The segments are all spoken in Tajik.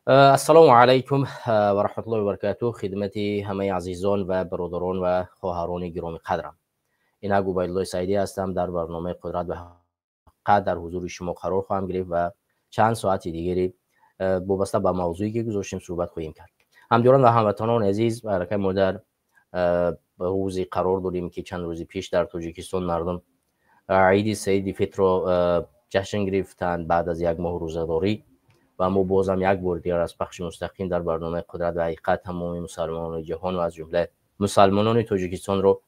Ассалому алайкум ва раҳматуллоҳи ва баракатуҳ. Хидмати ҳамаи азизон ва бародарон ва хоҳарони гиромӣ қадрам. Инак Убайдуллои Саидӣ ҳастам, дар барномаи «Қудрат ва ҳақиқат» дар ҳузури шумо қарор хоҳам гирифт ва чанд соати дигаре вобаста ба мавзӯе ки гузоштем суҳбат хоҳем кард. Ҳамдиёрон ва ҳамватанони азиз, аллакай мо дар рӯзе қарор дорем, ки чанд рӯзи пеш дар Тоҷикистон мардум Иди Саиди Фитрро ҷашн гирифтанд баъд аз як моҳ рӯзадорӣ. Ва мо бозам як бори дигар аз пахши мустақим дар барномаи «Қудрат ва ҳақиқат» тамоми мусалмонони ҷаҳон ва аз ҷумла мусалмонони Тоҷикистонро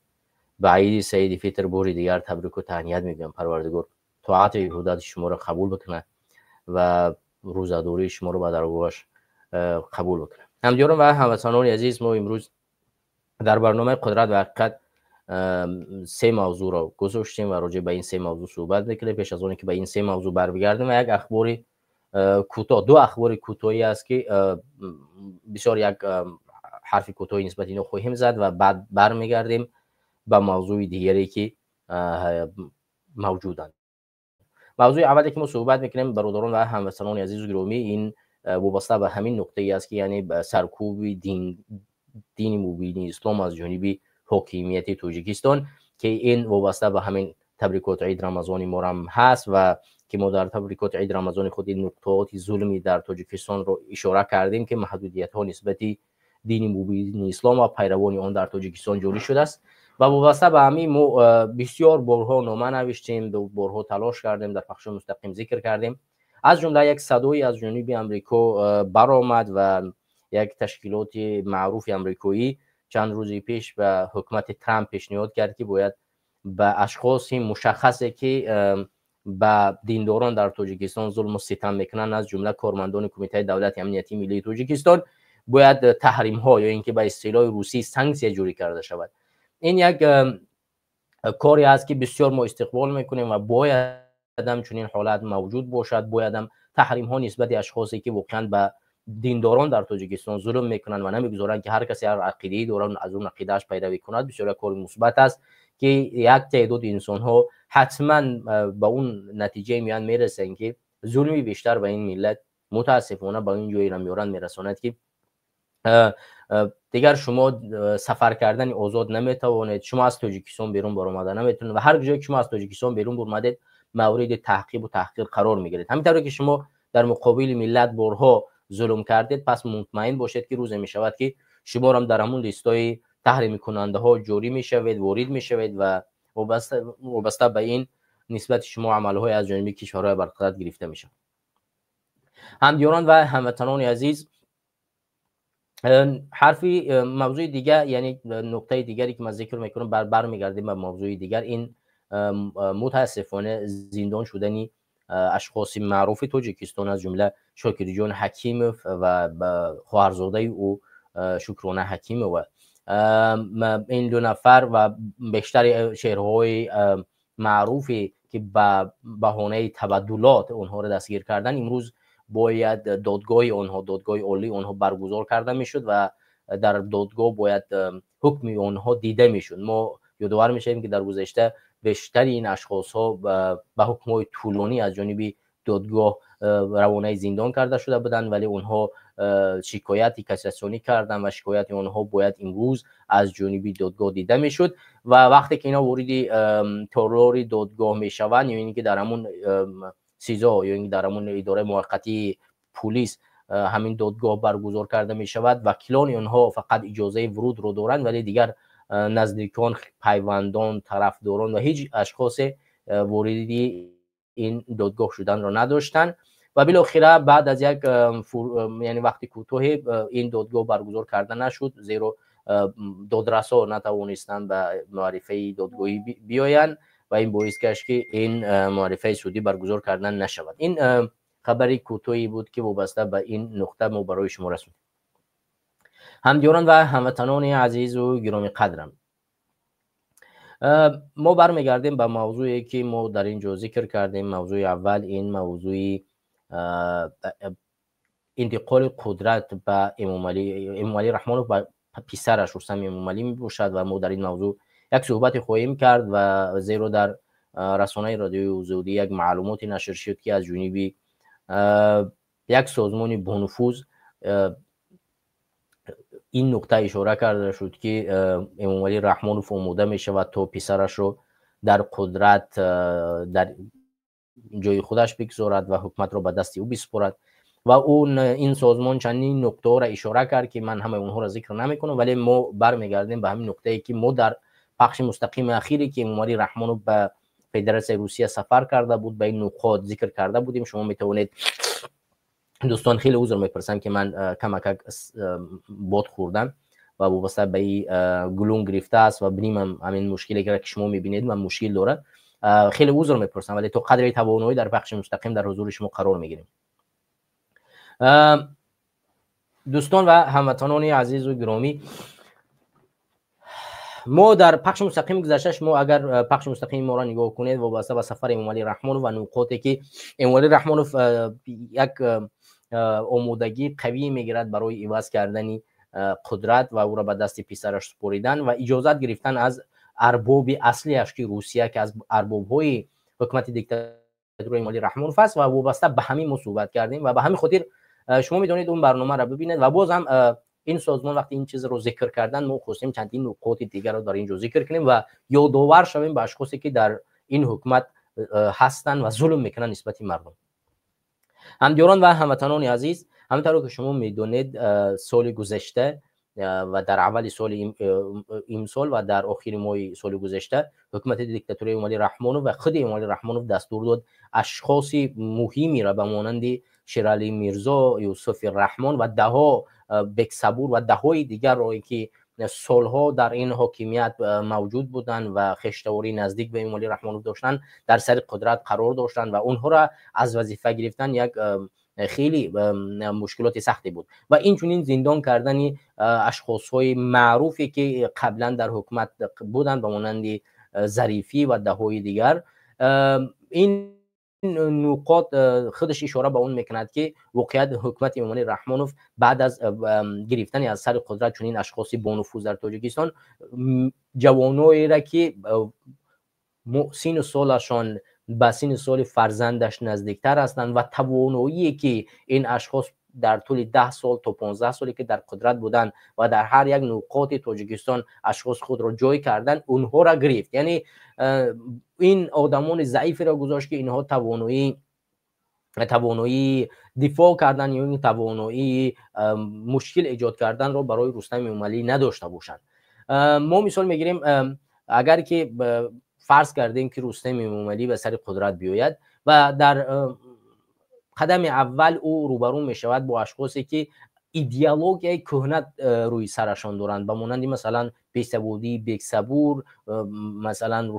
ба Иди Саиди Фитр бори дигар табрику таҳният мегӯям. Парвардигор тоату ибодати шуморо қабул бикунад ва рӯзадории шуморо ба даргоҳаш қабул бикунад. Ҳамдиёрон ва ҳамватанони азиз, мо имрӯз дар барномаи «Қудрат ва ҳақиқат» се мавзӯъро гузоштем ва роҷеъ ба ин се мавзӯъ суҳбат мекунем. Пеш аз оне ки ба ин се мавзӯъ барбигардем, як ахбори кӯтоҳ, ду ахбори кӯтоҳӣ аст, ки бисёр як ҳарфи кӯтоҳӣ нисбат ино хоҳем зад ва баъд бармегардем ба мавзӯи дигаре, ки мавҷуданд. Мавзӯи аввале ки мо суҳбат мекунем, бародарон ва ҳамватанони азизу гиромӣ, ин вобаста ба ҳамин нуқтае аст, ки яъне саркӯби дини мубини ислом аз ҷониби ҳокимияти Тоҷикистон, ки ин вобаста ба ҳамин табрикоти Иди Рамазони морам ҳаст ва ки мо дар табрикоти Иди Рамазони худ ин нуқтаоти зулми дар Тоҷикистонро ишора кардем, ки маҳдудиятҳо нисбати дини мубини ислом ва пайравони он дар Тоҷикистон ҷорӣ шудааст. Ва вобаста ба ҳамин мо бисёр борҳо нома навиштем, борҳо талош кардем, дар пахши мустақим зикр кардем. Аз ҷумла як садое аз ҷониби Амрико баромад ва як ташкилоти маъруфи амрикоӣ чанд рӯзи пеш ба ҳукумати Трамп пешниҳод кард, ки бояд ба ашхоси мушаххасе, ки ба диндорон дар Тоҷикистон зулму ситам мекунанд, аз ҷумла кормандони Кумитаи давлати амнияти миллии Тоҷикистон, бояд таҳримҳо ё ин ки ба истилоҳи русӣ санксия ҷорӣ карда шавад. Ин як коре аст, ки бисёр мо истиқбол мекунем ва боядам чунин ҳолат мавҷуд бошад. Боядам таҳримҳо нисбати ашхосе, ки воқеан ба диндорон дар Тоҷикистон зулм мекунанд ва намегузоранд, ки ҳар касе ҳар ақидае дорад, аз он ақидааш пайравӣ кунад. Бисёр як кори мусбат аст, ки як теъдоди инсонҳо ҳатман ба он натиҷае меянд, мерасанд, ки зулми бештар ба ин миллат мутаассифона ба ин ҷоеро меоранд, мерасонад, ки дигар шумо сафар кардани озод наметавонед, шумо аз Тоҷикистон берун баромада наметавонед ва ҳар ҷое ки шумо аз Тоҷикистон берун баромадед, мавриди таъқибу таҳқир қарор мегиред. Ҳамин тавре ки шумо дар муқобили миллат борҳо зулм кардед, пас мутмаин бошед, ки рӯзе мешавад, ки шуморам дар ҳамун листои таҳримикунандаҳо ҷорӣ мешавед, ворид мешавед ва вобаста ба ин нисбати шумо амалҳое аз ҷониби кишварҳои барқарор гирифта мешавад. Ҳамдиёрон ва ҳамватанони азиз, ҳарфи мавзӯи дигар, яъне нуқтаи дигаре, ки ман зикр мекунам, бармегардем ба мавзӯи дигар. Ин мутаассифона зиндон шудани ашхоси маъруфи Тоҷикистон, аз ҷумла Шокирҷон Ҳакимов ва хоҳарзодаи ӯ Шукрона Ҳакимова. Ин ду нафар ва бештари чеҳраҳои маъруфе, ки ба баҳонаи табаддулот онҳоро дастгир кардан, имрӯз бояд додгоҳи онҳо, додгоҳи олии онҳо баргузор карда мешуд ва дар додгоҳ бояд ҳукми онҳо дида мешуд. Мо ёдовар мешавем, ки дар гузашта бештари ин ашхосҳо ба ҳукмҳои тӯлонӣ аз ҷониби додгоҳ равонаи зиндон карда шуда буданд, вале онҳо шикояти кассатсионӣ карданд ва шикояти онҳо бояд имрӯз аз ҷониби додгоҳ дида мешуд. Ва вақте ки инҳо вориди толори додгоҳ мешаванд ё ин ки дар ҳамун СИЗО ё ин ки дар ҳамун идораи муваққатии пулис ҳамин додгоҳ баргузор карда мешавад, вакилони онҳо фақат иҷозаи вурудро доранд, вале дигар наздикон, пайвандон, тарафдорон ва ҳеҷ ашхосе вориди ин додгоҳ шуданро надоштанд. Ва билохира баъд аз як, яъне вақти кӯтоҳе, ин додгоҳ баргузор карда нашуд, зеро додрасҳо натавонистанд ба муаррифаи додгоҳӣ биёянд ва ин боис гашт, ки ин муаррифаи судӣ баргузор кардан нашавад. Ин хабари кӯтоҳе буд, ки вобаста ба ин нуқта мо барои шумо расонем. Ҳамдиёрон ва ҳамватанони азизу гиромиқадрам, мо бармегардем ба мавзӯе, ки мо дар ин ҷо зикр кардем. Мавзӯи аввал ин мавзӯи интиқоли қудрат ба Эмомалӣ Раҳмонов ба писараш Рустам Эмомалӣ мебошад ва мо дар ин мавзӯъ як суҳбате хоҳем кард. Ва зеро дар расонаи Радиои Озодӣ як маълумоте нашр шуд, ки аз ҷониби як созмони бонуфуз Ин нуқта ишора карда шуд, ки Эмомалӣ Раҳмонов омода мешавад, то писарашро дар қудрат, дар ҷои худаш бигзорад ва ҳукуматро ба дасти ӯ бисупорад. Ва ин созмон чандин нуқтаҳоро ишора кард, ки ман ҳамаи онҳоро зикр намекунам, вале мо бармегардем ба ҳамин нуқтае, ки мо дар пахши мустақими ахире, ки Эмомалӣ Раҳмонов ба Федератсияи Русия сафар карда буд, ба ин нуқот зикр карда будем. Шумо метавонед, дӯстон, хеле узр мепурсам, ки ман камакак бод хӯрдам ва вобаста ба и гулун гирифтааст ва бинимам ҳамин мушкиле, ки шумо мебинед, ман мушкил дорад. Хеле узр мепурсам, вале то қадри тавоноӣ дар пахши мустақим дар ҳузури шумо қарор мегирем. Дӯстон ва ҳамватанони азизу гиромӣ, мо дар пахши мустақими гузашта, шумо агар пахши мустақими моро нигоҳ кунед, вобаста ба сафари Эмомалӣ Раҳмонов ва нуқоте, ки Эмомалӣ Раҳмонов як омодагии қавӣ мегирад барои иваз кардани қудрат ва ӯро ба дасти писараш супоридан ва иҷозат гирифтан аз арбоби аслиаш, ки Русия, ки аз арбобҳои ҳукумати диктатураи Эмомалӣ Раҳмонов аст. Ва вобаста ба ҳамин мо суҳбат кардем ва ба ҳамин хотир шумо метавонед он барномаро бибинед. Ва боз ҳам ин созмон вақти ин чизро зикр кардан, мо хостем чандин нуқоти дигарро дар ин ҷо зикр кунем ва ёдовар шавем ба ашхосе, ки дар ин ҳукумат ҳастанд ва зулм мекунанд нисбати мардум. Ҳамдиёрон ва ҳамватанони азиз, ҳамин ки шумо медонед, соли гузашта ва дар аввали соли имсол ва дар охири моҳи соли гузашта ҳукумати диктатураи Эмомалӣ Раҳмонов ва худи Эмомалӣ Раҳмонов дастур дод ашхоси муҳимеро ба монанди Шералӣ Мирзо, Юсуфи Раҳмон ва даҳо Бексабур ва даҳҳои дигарро, ки солҳо дар ин ҳокимият мавҷуд буданд ва хештавории наздик ба Эмомалӣ Раҳмонов доштанд, дар сари қудрат қарор доштанд ва онҳоро аз вазифа гирифтан як хеле мушкилоти сахте буд. Ва инчунин зиндон кардани ашхосҳои маъруфе, ки қаблан дар ҳукумат буданд, ба монанди Зарифӣ ва даҳҳои дигар. Ин нуқот худаш ишора ба он мекунад, ки воқеият ҳукумати Эмомалӣ Раҳмонов баъд аз гирифтани аз сари қудрат чунин ашхоси бонуфуз дар Тоҷикистон, ҷавоноеро, ки сину солашон ба синни соли фарзандаш наздиктар ҳастанд ва тавоноие, ки ин ашхос дар тӯли 10 сол то 15 соле, ки дар қудрат буданд ва дар ҳар як нуқоти Тоҷикистон ашхос худро ҷой карданд, онҳоро гирифт. Яъне ин одамони заиферо гузошт, ки инҳо тавоноии дифоъ кардан ё тавоноии мушкил эҷод карданро барои Рустами Эмомалӣ надошта бошанд. Мо мисол мегирем, агар ки фарз кардем, ки Рустами Эмомалӣ ба сари қудрат биёяд ва дар қадами аввал ӯ рӯбарӯ мешавад бо ашхосе, ки идеологияи кӯҳна рӯи сарашон доранд, ба монанди, масалан, бесаводии Бексабур, масалан,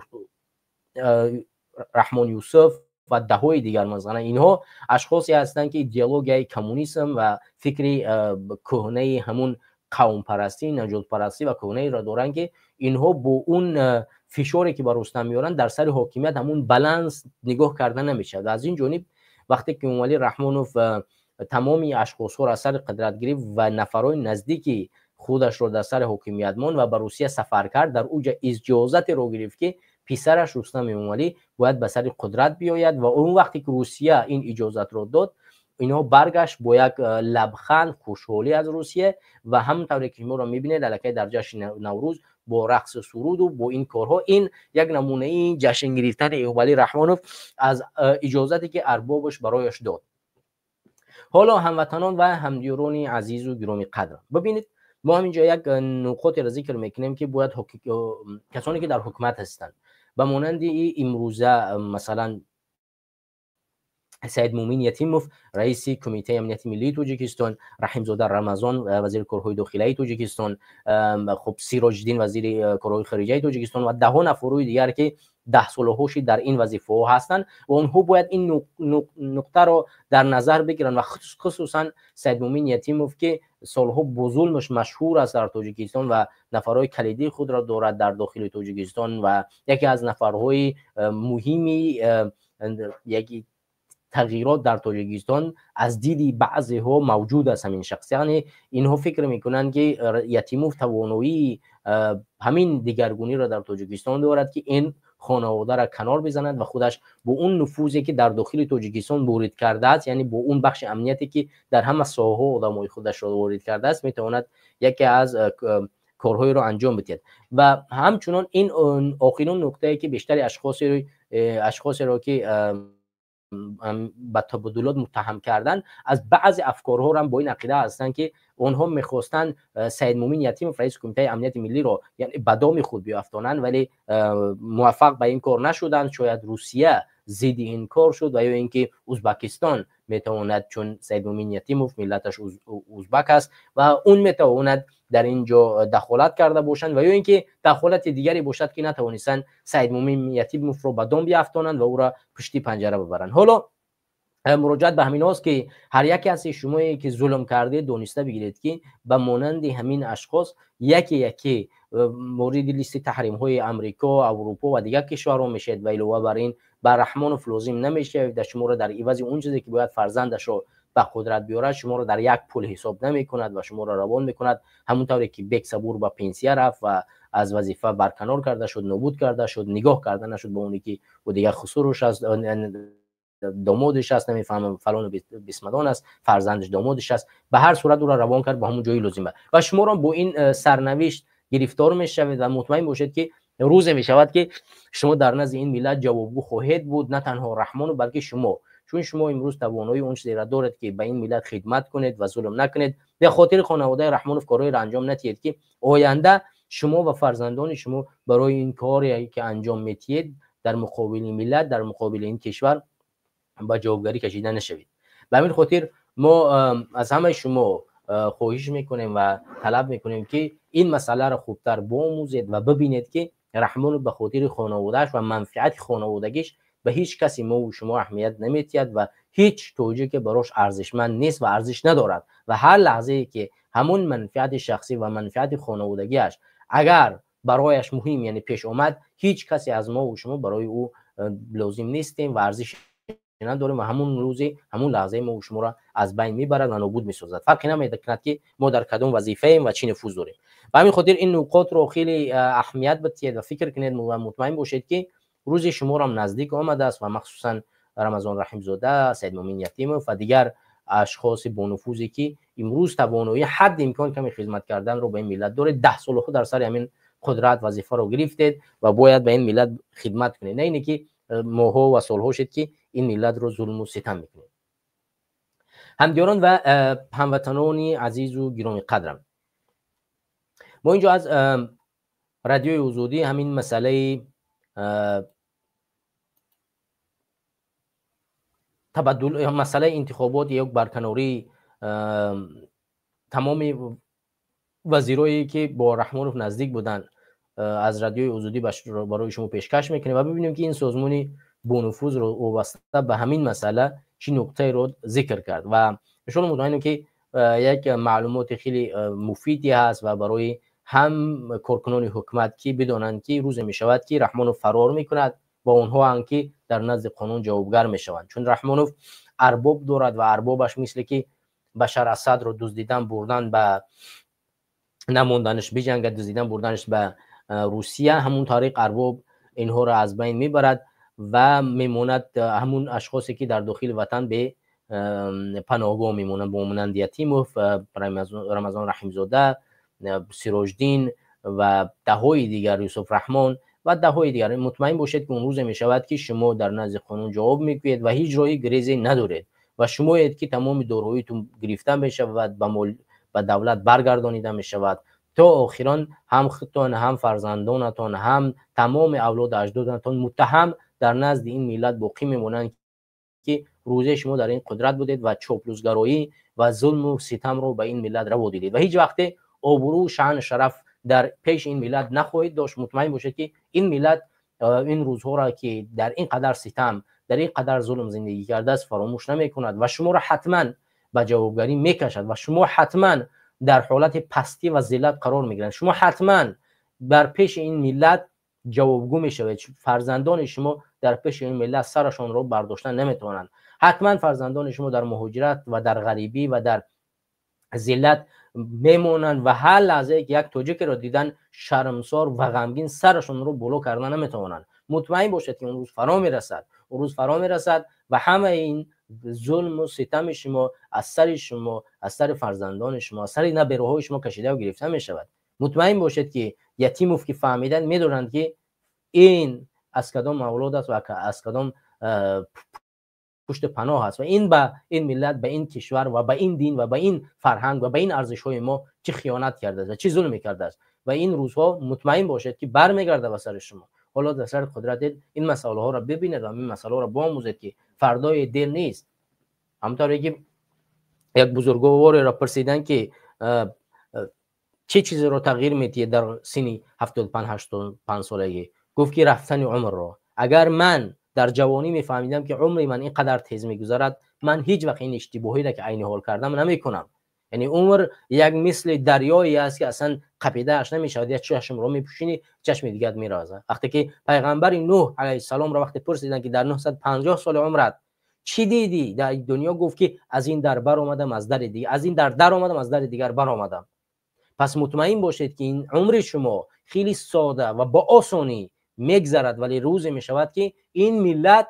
Раҳмон Юсуф ва даҳҳои дигар. Масалан, инҳо ашхосе ҳастанд, ки идеологияи коммунизм ва фикри кӯҳнаи ҳамун қавмпарастӣ, наҷотпарастӣ ва кӯҳнаеро доранд, ки инҳо бо он фишоре, ки ба Рустам меоранд, дар сари ҳокимият ҳамун баланс нигоҳ карда намешавад. Аз ин ҷониб, вақте ки Эмомалӣ Раҳмонов тамоми ашхосҳоро аз сари қудрат гирифт ва нафарҳои наздики худашро дар сари ҳокимият монд ва ба Русия сафар кард, дар уҷа иҷозатеро гирифт, ки писараш Рустам Эмомалӣ бояд ба сари қудрат биёяд. Ва он вақте ки Русия ин иҷозатро дод, инҳо баргашт бо як лабханд, хушҳолӣ аз Русия. Ва ҳамон тавре ки шуморо мебинед, аллакай дар ҷашни Наврӯз бо рақсу суруду бо ин корҳо, ин як намунаи ҷашн гирифтани Эмомалӣ Раҳмонов аз иҷозате, ки арбобаш барояш дод. Ҳоло, ҳамватанон ва ҳамдиёрони азизу гиромӣ қадр, бибинед, мо ҳаминҷо як нуқотеро зикр мекунем, ки бояд касоне, ки дар ҳукумат ҳастанд, ба монанди имрӯза, масалан, Саидмумин Ятимов, раиси Кумитаи амнияти миллии Тоҷикистон, Раҳимзода Рамазон, вазири корҳои дохилаи Тоҷикистон, хуб, Сироҷиддин, вазири корҳои хориҷаи Тоҷикистон ва даҳҳо нафарҳои дигар, ки даҳсолаҳоши дар ин вазифаҳо ҳастанд ва онҳо бояд ин нуқтаро дар назар бигиранд. Ва хусусан Саидмумин Ятимов, ки солҳо бо зулмаш машҳур аст дар Тоҷикистон ва нафарҳои калидии худро дорад дар дохили Тоҷикистон ва яке аз нафарҳои муҳими яки тағйирот дар Тоҷикистон аз диди баъзеҳо мавҷуд аст ҳамин шахс. Яъне инҳо фикр мекунанд, ки Ятимов тавоноии ҳамин дигаргуниро дар Тоҷикистон дорад, ки ин хонаводаро канор бизанад ва худаш бо он нуфузе ки дар дохили Тоҷикистон ворид кардааст, яъне бо он бахши амнияте ки дар ҳама соҳаҳо одамои худашро ворид кардааст, метавонад яке аз корҳоеро анҷом бидиҳад. Ва ҳамчунон ин охирин нуқтае ки бештари ашхосеро ки ба табодулот муттаҳам карданд, аз баъзе афкорҳоам бо ин ақида ҳастанд ки онҳо мехостанд Саидмумин Ятимов, раиси Кумитаи амнияти миллиро, яъне ба доми худ биафтонанд, вале муваффақ ба ин кор нашуданд. Шояд Русия зидди ин кор шуд ва ё ин ки Узбакистон метавонад, чун Саидмумин Ятимов миллаташ узбак аст ва он метавонад дар ин ҷо дахолат карда бошанд, ва ё ин ки дахолати дигаре бошад ки натавонистанд Саидмумин Ятимовро ба дом биафтонанд ва ӯро пушти панҷара бибаранд. Ҳоло муроҷиат ба ҳамин ост ки ҳар яке аз шумое ки зулм кардед, дониста бигиред ки ба монанди ҳамин ашхос яке яке мориди листи таҳримҳои Амрико, Аврупо ва дигар кишварҳо мешавед ва илова бар ин ба Раҳмонов лозим намешавед ва шуморо дар ивази он чизе ки бояд фарзандашро ба қудрат биёрад, шуморо дар як пул ҳисоб намекунад ва шуморо равон мекунад. Ҳамон тавре ки Бек Сабур ба пенсия рафт ва аз вазифа барканор карда шуд, нобуд карда шуд, нигоҳ карда нашуд ба оне ки ӯ дигар хусуруш аст, домодиш аст, намефаҳмам, фалону бисмадон аст, фарзандаш домодиш аст. Ба ҳар сурат ӯро равон кард ба ҳамон ҷои лозима ва шуморо бо ин сарнавишт гирифтор мешавед ва мутмаин бошед ки рӯзе мешавад ки шумо дар назди ин миллат ҷавобгӯ хоҳед буд, на танҳо Раҳмону, балки шумо, чун шумо имрӯз тавоноии он чизеро доред ки ба ин миллат хидмат кунед ва зулм накунед. Ба хотири хонаводаи Раҳмонов корҳоеро анҷом натиҳед ки оянда шумо ва фарзандони шумо барои ин коре ки анҷом метиҳед дар муқобили миллат, дар муқобили ин кишвар ба ҷавобгарӣ кашида нашавед. Ба ҳамин хотир мо аз ҳамаи шумо хоҳиш мекунем ва талаб мекунем ки ин масъаларо хубтар биомӯзед ва бибинед ки Раҳмонов ба хотири хонаводааш ва манфиати хонаводагиш ба ҳеҷ каси мову шумо аҳамият наметиҳад ва ҳеҷ тоҷике барош арзишманд нест ва арзиш надорад ва ҳар лаҳзае ки ҳамон манфиати шахсӣ ва манфиати хонаводагиаш агар барояш муҳим, яъне пеш омад, ҳеҷ касе аз мову шумо барои ӯ лозим нестем ва арзиш надорем ва ҳамон рӯзе, ҳамон лаҳзаи мову шуморо аз байн мебарад ва нобуд месозад. Фарқе намекунад ки мо дар кадом вазифаем ва чӣ нуфуз дорем. Ба ҳамин хотир ин нуқотро хеле аҳамият бидиҳед ва фикр кунед ва мутмаин бошед ки рӯзи шуморам наздик омадааст ва махсусан Рамазон Раҳимзода, Саидмумин Ятимов ва дигар ашхоси бонуфузе ки имрӯз тавоноии ҳадди имкон каме хизмат карданро ба ин миллат доред. 10 солҳо дар сари ҳамин қудрат вазифаро гирифтед ва бояд ба ин миллат хидмат кунед, на ине ки моҳҳо ва солҳо шед ки ин миллатро зулму ситам мекунед. Ҳамдиёрон ва ҳамватанони азизу гиромиқадрам, мо инҷо аз радиои Озодӣ ҳамин масъалаи табаддул, масъалаи интихобот ё барканории тамоми вазирое ки бо Раҳмонов наздик буданд аз радиои Озодӣ барои шумо пешкаш мекунем ва бибинем ки ин созмони бонуфузро вобаста ба ҳамин масъала чӣ нуқтаеро зикр кард ва иншоалло мутмаинем ки як маълумоти хеле муфиде ҳаст ва барои ҳам коркунони ҳукумат ки бидонанд ки рӯзе мешавад ки Раҳмонов фарор мекунад ва онҳо ҳам ки дар назди қонун ҷавобгар мешаванд, чун Раҳмонов арбоб дорад ва арбобаш мисле ки Башар Асадро дуздидан бурдан ба намонданаш биҷангад, дуздидан бурданаш ба Русия, ҳамун тариқ арбоб инҳоро аз байн мебарад ва мемонад ҳамун ашхосе ки дар дохили ватан бе паноҳгоҳ мемонанд, бо монанди Ятимов, Рамазон Раҳимзода, Сироҷдин ва даҳҳои дигар, Юсуф Раҳмон ва даҳҳои дигар. Мутмаин бошед ки он рӯзе мешавад ки шумо дар назди қонун ҷавоб мегӯед ва ҳеҷ роҳи гирезе надоред ва шумоед ки тамоми дороитон гирифта мешавад, ба давлат баргардонида мешавад то охирон ҳам худтон, ҳам фарзандонатон, ҳам тамоми авлоду аҷдодатон муттаҳам дар назди ин миллат боқӣ мемонанд ки рӯзе шумо дар ин қудрат будед ва чоплусгароӣ ва зулму ситамро ба ин миллат раво дидед ва ҳеҷ вақте обрӯ, шаъну шараф дар пеши ин миллат нахоҳед дошт. Мутмаин бошед ки ин миллат ин рӯзҳоро ки дар ин қадар ситам, дар ин қадар зулм зиндагӣ кардааст, фаромӯш намекунад ва шуморо ҳатман ба ҷавобгарӣ мекашад ва шумо ҳатман дар ҳолати пастӣ ва зиллат қарор мегиранд. Шумо ҳатман дар пеши ин миллат ҷавобгӯ мешавед. Фарзандони шумо дар пеши ин миллат сарашонро бардошта наметавонанд. Ҳатман фарзандони шумо дар муҳоҷират ва дар ғарибӣ ва дар зиллат мемонанд ва ҳар лаҳзае ки як тоҷикеро дидан, шармсор ва ғамгин сарашонро боло карда наметавонанд. Мутмаин бошед, ки он рӯз фаро мерасад, он рӯз фаро мерасад ва ҳамаи ин зулму ситами шумо аз сари шумо, аз сари фарзандони шумо, аз сари набераҳои шумо кашидаву гирифта мешавад. Мутмаин бошед, ки Ятимов ки фаҳмиданд, медонанд, ки ин аз кадом авлод аст ва аз кадом пушти паноҳ аст ва ин ба ин миллат, ба ин кишвар ва ба ин дин ва ба ин фарҳанг ва ба ин арзишҳои мо чӣ хиёнат кардааст ва чӣ зулме кардааст. Ва ин рӯзҳо, мутмаин бошед, ки бармегардад ба сари шумо. Ҳоло дар сари қудратед, ин масъалаҳоро бибинед ва ин масъалаҳоро биомӯзед, ки фардои дер нест. Ҳамтавре ки як бузургвореро пурсиданд, ки чӣ чизеро тағйир медиҳед дар синни 75-85 солагӣ, гуфт, ки рафтани умрро. Агар ман дар ҷавонӣ мефаҳмидам, ки умри ман ин қадар тез мегузарад, ман ҳеҷ вақт ин иштибоҳиро, ки айни ҳол кардам, намекунам. Яъне умр як мисли дарёе аст, ки аслан қапидааш намешавад. Як чашмро мепӯшинӣ, чашми дигарат меразад. Вақте ки пайғамбари Нӯҳ алайҳиссаломро вақте пурсиданд, ки дар 950 соли умрат чӣ дидӣ дар дунё, гуфт, ки аз ин дар баромадам, аз дари дигар, аз ин дар даромадам, аз дари дигар баромадам. Пас мутмаин бошед, ки ин умри шумо хеле сода ва бо осонӣ мегзарад, вале рӯзе мешавад, ки ин миллат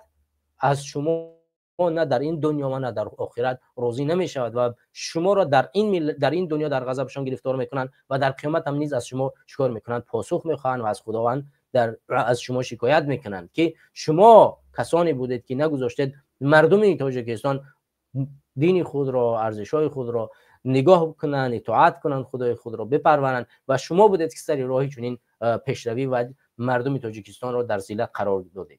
аз шумо на дар ин дунё ва на дар охират розӣ намешавад ва шуморо дар ин дунё дар ғазабшон гирифтор мекунанд ва дар қиёмат ҳам низ аз шумо чикор мекунанд? Посух мехоҳанд ва аз Худованд аз шумо шикоят мекунанд, ки шумо касоне будед, ки нагузоштед мардуми Тоҷикистон дини худро, арзишҳои худро нигоҳ кунанд, итоат кунанд, Худои худро бипарваранд ва шумо будед, ки сари роҳи чунин пешравӣ ва мардуми Тоҷикистонро дар зиллат қарор додед.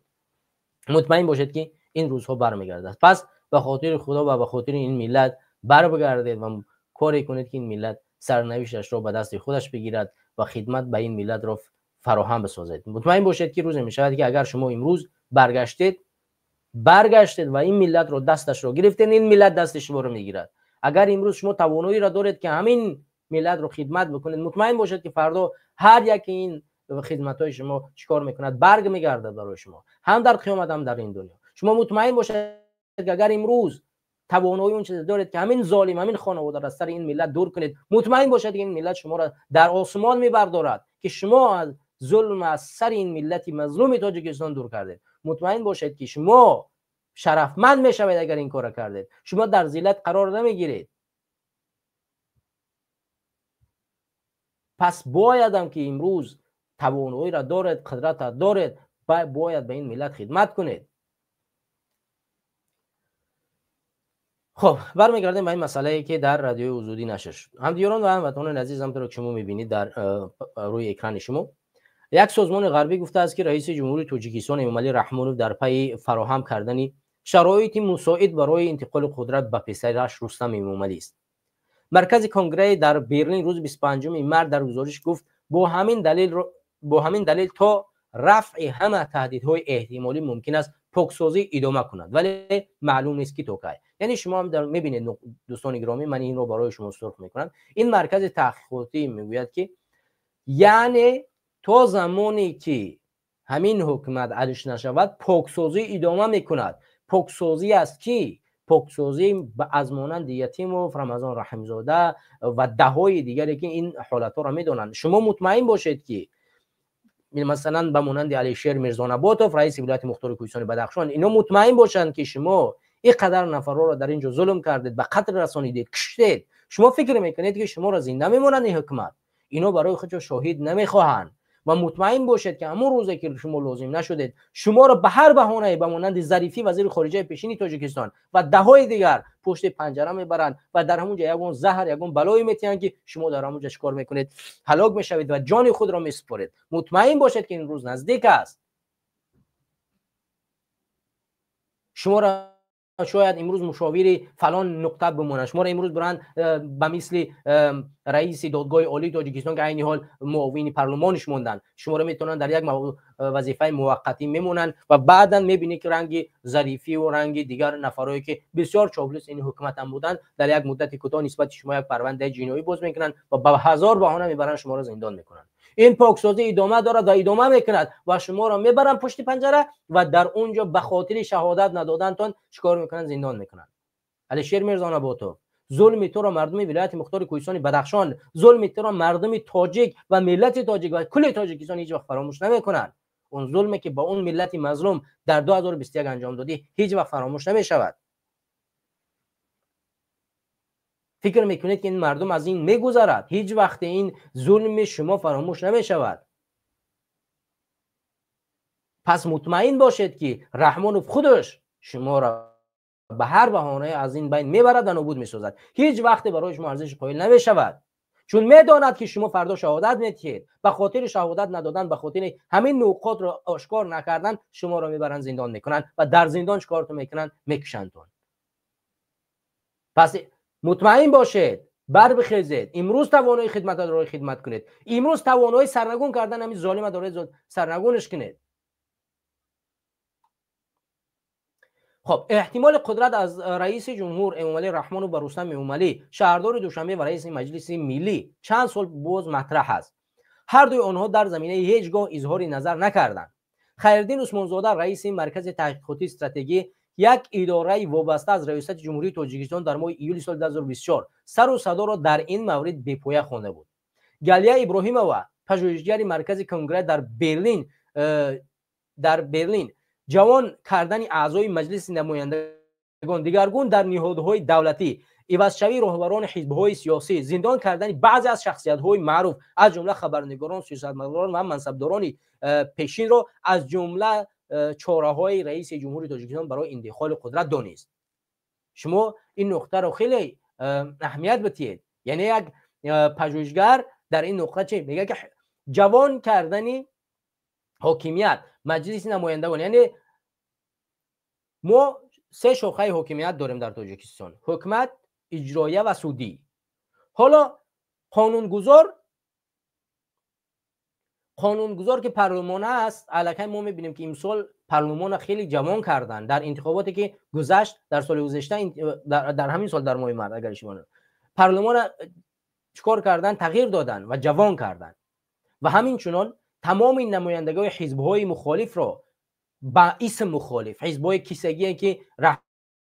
Мутмаин бошед, ки ин рӯзҳо бармегардад. Пас ба хотири Худо ва ба хотири ин миллат барбигардед ва коре кунед, ки ин миллат сарнавишташро ба дасти худаш бигирад ва хидмат ба ин миллатро фароҳам бисозед. Мутмаин бошед, ки рӯзе мешавад, ки агар шумо имрӯз баргаштед ва ин миллатро дасташро гирифтед, ин миллат дасти шуморо мегирад. Агар имрӯз шумо тавоноиро доред, ки ҳамин миллатро хидмат бикунед, мутмаин бошед, ки фардо ҳар яке ин хидматҳои шумо чӣ кор мекунад? Барг мегардад барои шумо, ҳам дар қиёмат, ҳам дар ин дунё. Шумо мутмаин бошед, ки агар имрӯз тавонои он чизе доред, ки ҳамин золим, ҳамин хонаводаро аз сари ин миллат дур кунед, мутмаин бошед, ки ин миллат шуморо дар осмон мебардорад, ки шумо аз зулм аз сари ин миллати мазлуми Тоҷикистон дур кардед. Мутмаин бошед, ки шумо шарафманд мешавед, агар ин корро кардед. Шумо дар зиллат қарор намегиред. Пас боядам, ки имрӯз тавоноиро доред, қудратро доред, бояд ба ин миллат хидмат кунед. Хуб, бармегардем ба ин масъалае, ки дар Радиои Озодӣ нашр шуд. Ҳамдиёрон ва ҳамватанони азиз, ҳамтавре ки шумо мебинед дар рӯи экрани шумо, як созмони ғарбӣ гуфтааст, ки раиси ҷумҳури Тоҷикистон Эмомалӣ Раҳмонов дар пайи фароҳам кардани шароити мусоид барои интиқоли қудрат ба писараш Рустам Эмомалӣ аст. Маркази Конгресс дар Берлин рӯзи 25 март дар гузориш гуфт, бо ҳамин далел то рафъи ҳама таҳдидҳои эҳтимолӣ мумкин аст поксозӣ идома кунад, вале маълум нест, ки то кай. Яъне шумо ҳам мебинед, дӯстони гиромӣ, ман инро барои шумо сурх мекунам. Ин маркази таҳқиқотӣ мегӯяд, ки яъне то замоне ки ҳамин ҳукумат алиш нашавад, поксозӣ идома мекунад. Поксозӣ аст ки поксозӣ аз монанди Ятимов, Рамазон Раҳимзода ва даҳҳои дигаре, ки ин ҳолатҳоро медонанд. Шумо мутмаин бошед, ки масалан ба монанди Алишер Мирзонаботов, раиси вилояти мухтори Кӯҳистони Бадахшон, ино мутмаин бошанд, ки шумо ин қадар нафарҳоро дар ин ҷо зулм кардед, ба қатл расонидед, куштед. Шумо фикр мекунед, ки шуморо зинда мемонанд ин ҳукумат? Ино барои худшо шоҳид намехоҳанд ва мутмаин бошед, ки ҳамон рӯзе ки шумо лозим нашудед, шуморо ба ҳар баҳонае, ба монанди Зарифӣ, вазири хориҷаи пешини Тоҷикистон, ва даҳҳои дигар пушти панҷара мебаранд ва дар ҳамон ҷо ягон заҳр, ягон балое метиҳанд, ки шумо дар ҳамон ҷо чӣ кор мекунед? Ҳалок мешавед ва ҷони худро месупоред. Мутмаин бошед, ки ин рӯз наздик аст. Шуморо шояд имрӯз мушовири фалон нуқта бимонанд, шуморо имрӯз буранд ба мисли раиси Додгоҳи Олии Тоҷикистон, ки айни ҳол муовини парлумониш монданд, шуморо метавонанд дар як вазифаи муваққатӣ мемонанд ва баъдан мебинед, ки ранги Зарифиву ранги дигар нафарое, ки бисёр чоплус ин ҳукуматам буданд, дар як муддати кӯтоҳ нисбати шумо як парвандаи ҷиноӣ боз мекунанд ва ба ҳазор баҳона мебаранд, шуморо зиндон мекунанд. Ин поксозӣ идома дорад ва идома мекунад ва шуморо мебаранд пушти панҷара ва дар он ҷо ба хотири шаҳодат надодантон чӣ кор мекунанд? Зиндон мекунанд. Алишер Мирзонаботов, зулми туро мардуми вилояти мухтори Кӯҳистони Бадахшон, зулми туро мардуми тоҷик ва миллати тоҷик ва кулли Тоҷикистон ҳеҷ вақт фаромӯш намекунанд. Он зулме ки ба он миллати мазлум дар 2021 анҷом додӣ, ҳеҷ вақт фаромӯш намешавад. Фикр мекунед ки ин мардум аз ин мегузарад? Ҳеҷ вақт ин зулми шумо фаромӯш намешавад. Пас мутмаин бошед ки Раҳмонов худаш шуморо ба ҳар баҳонае аз ин байн мебарад ва нобуд месозад. Ҳеҷ вақте барои шумо арзиши қоил намешавад, чун медонад ки шумо фардо шаҳодат медиҳед. Ба хотири шаҳодат надодан, ба хотири ҳамин нуқотро ошкор накардан, шуморо мебаранд, зиндон мекунанд ва дар зиндон чикортон мекунанд? Мекушандтон. Пас мутмаин бошед, барбихезед, имрӯз тавонои хидмат доред, хидмат кунед. Имрӯз тавонои сарнагун кардан ҳамин золима доред, сарнагунаш кунед. Хоб, эҳтимоли қудрат аз раиси ҷумҳур Эмомалӣ Раҳмонов ба Рустам Эмомалӣ, шаҳрдори Душанбе ва раиси Маҷлиси Миллӣ, чанд сол боз матраҳ аст. Ҳар дуи онҳо дар заминаи ҳеҷ гоҳ изҳори назар накарданд. Хайриддин Усмонзода, раиси Маркази таҳқиқотии стратегӣ, як идораи вобаста аз Раёсати Ҷумҳурии Тоҷикистон, дар моҳи июли соли 2024 сару садоро дар ин маврид бепоя хонда буд. Галия Иброҳимова, пажӯҳишгари Маркази Конгресс дар Берлин, ҷавон кардани аъзои Маҷлиси намояндагон, дигаргун дар ниҳодҳои давлатӣ, ивазшавии роҳбарони ҳизбҳои сиёсӣ, зиндон кардани баъзе аз шахсиятҳои маъруф, аз ҷумла хабарнигорон, сиёсатмадорон ва мансабдорони пешинро аз ҷумла чораҳои раиси ҷумҳури Тоҷикистон барои интиқоли қудрат донист. Шумо ин нуқтаро хеле аҳамият бидиҳед. Яъне як пажӯҳишгар дар ин нуқта чӣ мегӯяд? Ки ҷавон кардани ҳокимият, Маҷлиси намояндагон, яъне мо се шохаи ҳокимият дорем дар Тоҷикистон: ҳукумат, иҷроия ва судӣ. Ҳоло қонунгузор ки парлумон аст, аллакай мо мебинем ки имсол парлумонро хеле ҷавон карданд. Дар интихоботе ки гузашт дар соли гузашта, дар ҳамин сол, дар моҳи март, агар ишибоҳ, парлумонро чикор карданд? Тағйир доданд ва ҷавон карданд. Ва ҳамин чунон тамоми намояндагони ҳизбҳои мухолифро ба исм мухолиф, ҳизбҳои кисагие ки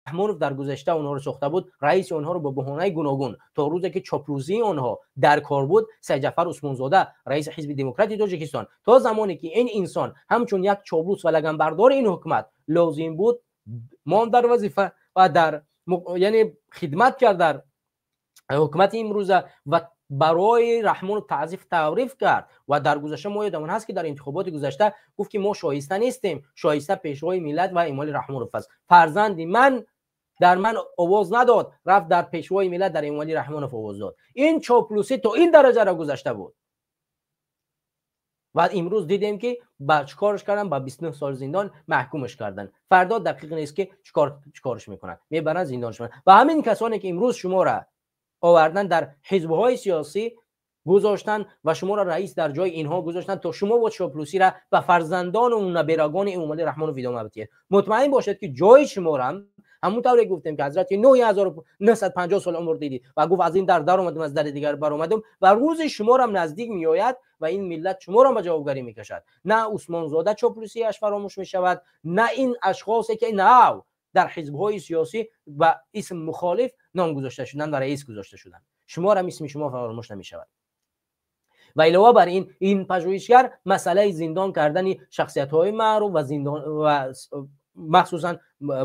Раҳмонов дар гузашта онҳоро сохта буд, раиси онҳоро бо баҳонаи гуногун то рӯзе ки чоплусии онҳо дар кор буд, Сайдҷафар Усмонзода, раиси Ҳизби Демократии Тоҷикистон, то замоне ки ин инсон ҳамчун як чоплус ва лаганбардори ин ҳукумат лозим буд, монд дар вазифа ва дар, яъне, хидмат кард дар ҳукумати имрӯза ва барои Раҳмонов таъзиф тавриф кард. Ва дар гузашта мо ёдамон ҳаст ки дар интихоботи гузашта гуфт ки мо шоиста нестем, шоиста пешвои миллат ва Эмомалӣ Раҳмонов аст. Фарзанди ман дар ман овоз надод, рафт дар пешвои миллат, дар Эмомалӣ Раҳмонов овоз дод. Ин чоплусӣ то ин дараҷаро гузашта буд. Ва имрӯз дидем ки ба чикорш кардан? Ба 29 сол зиндон маҳкумаш кардан. Фардо дақиқ нест ки чикорш мекунанд, мебаранд, зиндонш мекунанд. Ва ҳамин касоне ки имрӯз шуморо овардан, дар ҳизбҳои сиёсӣ гузоштан ва шуморо раис дар ҷои инҳо гузоштан, то шумо бо чоплусиро ба фарзандону наберагони Эмомалӣ Раҳмонов идома бидиҳед. Мутмаин бошед ки ҷои шуморо, ҳамон тавре гуфтем ки ҳазрати Нӯҳ 1950 сол умр дидид ва гуфт: аз ин дар даромадам, аз дари дигар баромадам, ва рӯзи шуморам наздик меояд ва ин миллат шуморо ба ҷавобгарӣ мекашад. На Усмонзода чоплусиаш фаромӯш мешавад, на ин ашхосе ки нав дар ҳизбҳои сиёсӣ ба исм мухолиф ном гузошта шуданд ва раис гузошта шуданд. Шуморам исми шумо фаромӯш намешавад. Ва илова бар ин, ин пажӯҳишгар масъалаи зиндон кардани шахсиятҳои маъруф ва зиндон ва махсусан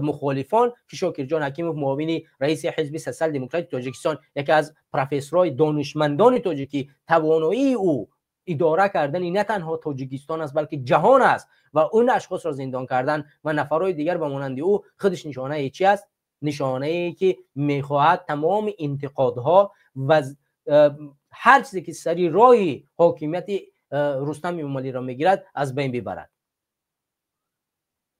мухолифон, ки Шокирҷон Ҳакимов, муовини раиси Ҳизби Социал Демократии Тоҷикистон, яке аз профессорҳои донишмандони тоҷикӣ, тавоноии ӯ идора кардани на танҳо Тоҷикистон аст, балки ҷаҳон аст, ва он ашхосро зиндон кардан ва нафарҳои дигар ба монанди ӯ, худаш нишонаи чи аст? Нишонае ки мехоҳад тамоми интиқодҳо ва ҳар чизе ки сари роҳи ҳокимияти Рустам Эмомалиро мегирад, аз байн бибарад.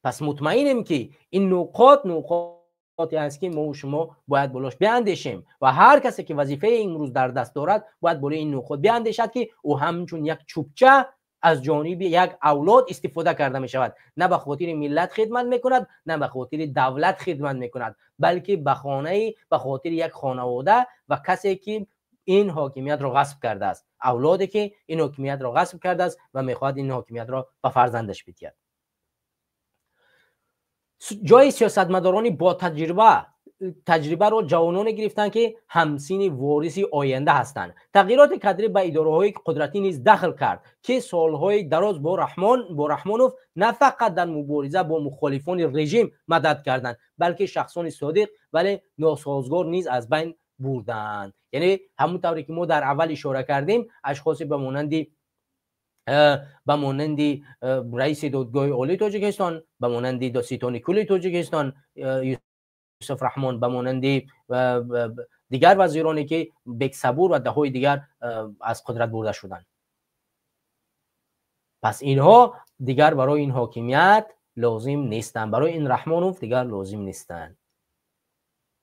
Пас мутмаинем ки ин нуқот нуқоте аст ки мо шумо бояд болош биандешем ва ҳар касе ки вазифаи имрӯз дар даст дорад, бояд болои ин нуқот биандешад, ки ӯ ҳамчун як чӯбча аз ҷониби як авлод истифода карда мешавад. На ба хотири миллат хидмат мекунад, на ба хотири давлат хидмат мекунад, балки ба хонаи, ба хотири як хонавода ва касе ки ин ҳокимиятро ғасб кардааст, авлоде ки ин ҳокимиятро ғасб кардааст ва мехоҳад ин ҳокимиятро ба фарзандаш бидиҳад. Ҷои сиёсатмадорони бо таҷриба Таҷрибаро ҷавононе гирифтанд, ки ҳамсини вориси оянда ҳастанд. Тағйироти кадрӣ ба идораҳои қудратӣ низ дахл кард, ки солҳои дароз бо Раҳмонов на фақат дар мубориза бо мухолифони режим мадад карданд, балки шахсони содиқ, вале носозгор низ аз байн бурданд. Яъне ҳамон тавре ки мо дар аввал ишора кардем, ашхосе ба монанди раиси додгоҳи олии Тоҷикистон, ба монанди додситони кулли Тоҷикистон Юсуф Раҳмон, ба монанди дигар вазироне ки Бексабур ва даҳҳои дигар аз қудрат бурда шуданд. Пас инҳо дигар барои ин ҳокимият лозим нестанд, барои ин Раҳмонов дигар лозим нестанд.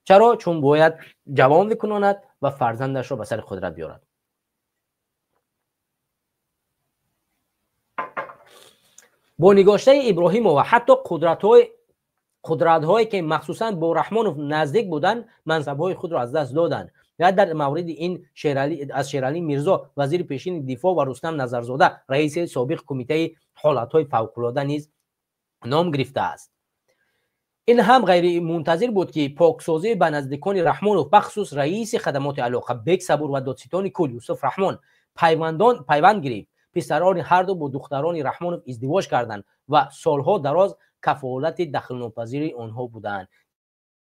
Чаро? Чун бояд ҷавон бикунонад ва фарзандашро ба сари қудрат биёрад. Бо нигоштаи Иброҳимова ҳатто қудратҳое ки махсусан бо Раҳмонов наздик буданд, мансабҳои худро аз даст доданд. Ва дар мавриди ин аз Шералӣ Мирзо, вазири пешини дифоъ, ва Рустам Назарзода, раиси собиқ кумитаи ҳолатҳои фавқулода низ ном гирифтааст. Ин ҳам ғайримунтазир буд, ки поксозӣ ба наздикони Раҳмонов, бахусус раиси хадамоти алоқа Бексабур ва додситони кул Юсуф Раҳмон пайванд гирифт. Писарони ҳарду бо духтарони Раҳмонов издивоҷ карданд ва солҳо дароз кафолати дахлнопазири онҳо буданд.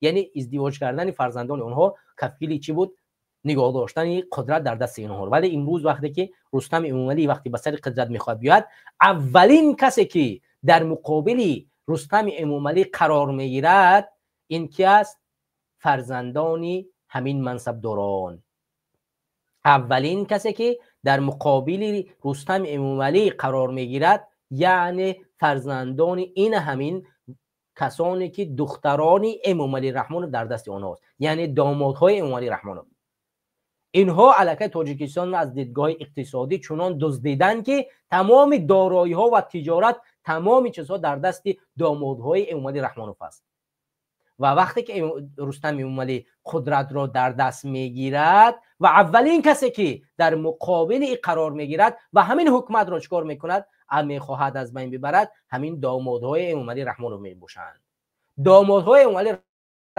Яъне издивоҷ кардани фарзандони онҳо кафили чӣ буд? Нигоҳ доштани қудрат дар дасти онҳо. Вале имрӯз вақте ки Рустам Эмомалӣ вақте ба сари қудрат мехоҳад биёяд, аввалин касе ки дар муқобили Рустами Эмомалӣ қарор мегирад, ин ки аст? Фарзандони ҳамин мансабдорон. Аввалин касе ки дар муқобили Рустами Эмомалӣ қарор мегирад, яъне фарзандони ин ҳамин касоне ки духтарони Эмомалӣ Раҳмонов дар дасти онҳост, яъне домодҳои Эмомалӣ Раҳмонов. Инҳо аллакай Тоҷикистонро аз дидгоҳи иқтисодӣ чунон дуздиданд, ки тамоми дороиҳо ва тиҷорат, тамоми чизҳо дар дасти домодҳои Эмомалӣ Раҳмонов аст. Ва вақте ки Рустам Эмомалӣ қудратро дар даст мегирад ва аввалин касе ки дар муқобили ин қарор мегирад ва ҳамин ҳукуматро чӣ кор мекунад, мехоҳад аз байн бибарад, ҳамин домодҳои Эмомалӣ Раҳмонов мебошанд. Домодҳои Эмомалӣ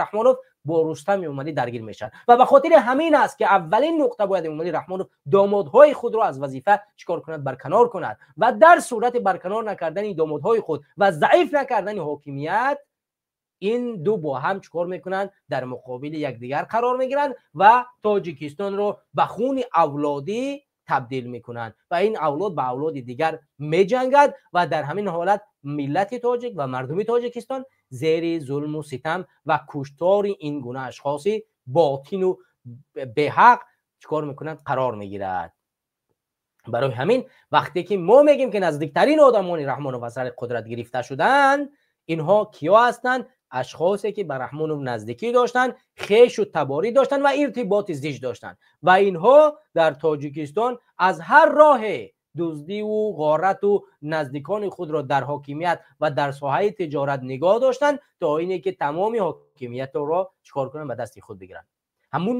Раҳмонов бо Рустам Эмомалӣ даргир мешаванд ва ба хотири ҳамин аст ки аввалин нуқта бояд Эмомалӣ Раҳмонов домодҳои худро аз вазифа чӣ кор кунад? Барканор кунад. Ва дар сурати барканор накардани домодҳои худ ва заиф накардани ҳокимият, ин ду бо ҳам чӣ кор мекунанд? Дар муқобили якдигар қарор мегиранд ва Тоҷикистонро ба хуни авлодӣ табдил мекунанд ва ин авлод ба авлоди дигар меҷангад ва дар ҳамин ҳолат миллати тоҷик ва мардуми Тоҷикистон зери зулму ситам ва куштори ин гуна ашхоси ботину беҳақ чӣ кор мекунанд? Қарор мегирад. Барои ҳамин вақте ки мо мегӯем ки наздиктарин одамони Раҳмонов аз сари қудрат гирифта шуданд, инҳо киё ҳастанд? Ашхосе ки ба Раҳмонов наздикӣ доштанд, хешу таборӣ доштанд ва иртиботи зич доштанд. Ва инҳо дар Тоҷикистон аз ҳар роҳе дуздиву ғорату наздикони худро дар ҳокимият ва дар соҳаи тиҷорат нигоҳ доштанд, то ине ки тамоми ҳокимиятро чӣ кор кунанд? Ба дасти худ бигиранд. Ҳамун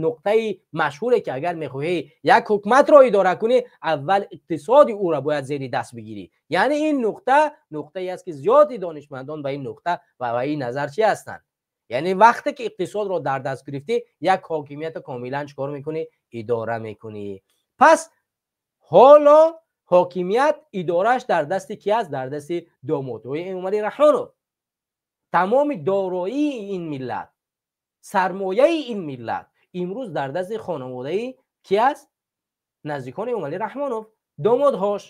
нуқтаи машҳуре ки агар мехоҳӣ як ҳукуматро идора кунӣ, аввал иқтисоди ӯро бояд зери даст бигирӣ. Яъне ин нуқта нуқтае аст ки зиёди донишмандон ба ин нуқта ва ба ин назар чӣ ҳастанд? Яъне вақте ки иқтисодро дар даст гирифтӣ, як ҳокимиятро комилан чӣ кор мекунӣ? Идора мекунӣ. Пас ҳоло ҳокимият идорааш дар дасти ки аст? Дар дасти домодҳои Эмомалӣ Раҳмонов. Тамоми дороии ин миллат, сармояи ин миллат имрӯз дар дасти хонаводаи ки аст? Наздикони Эмомалӣ Раҳмонов, домодҳош.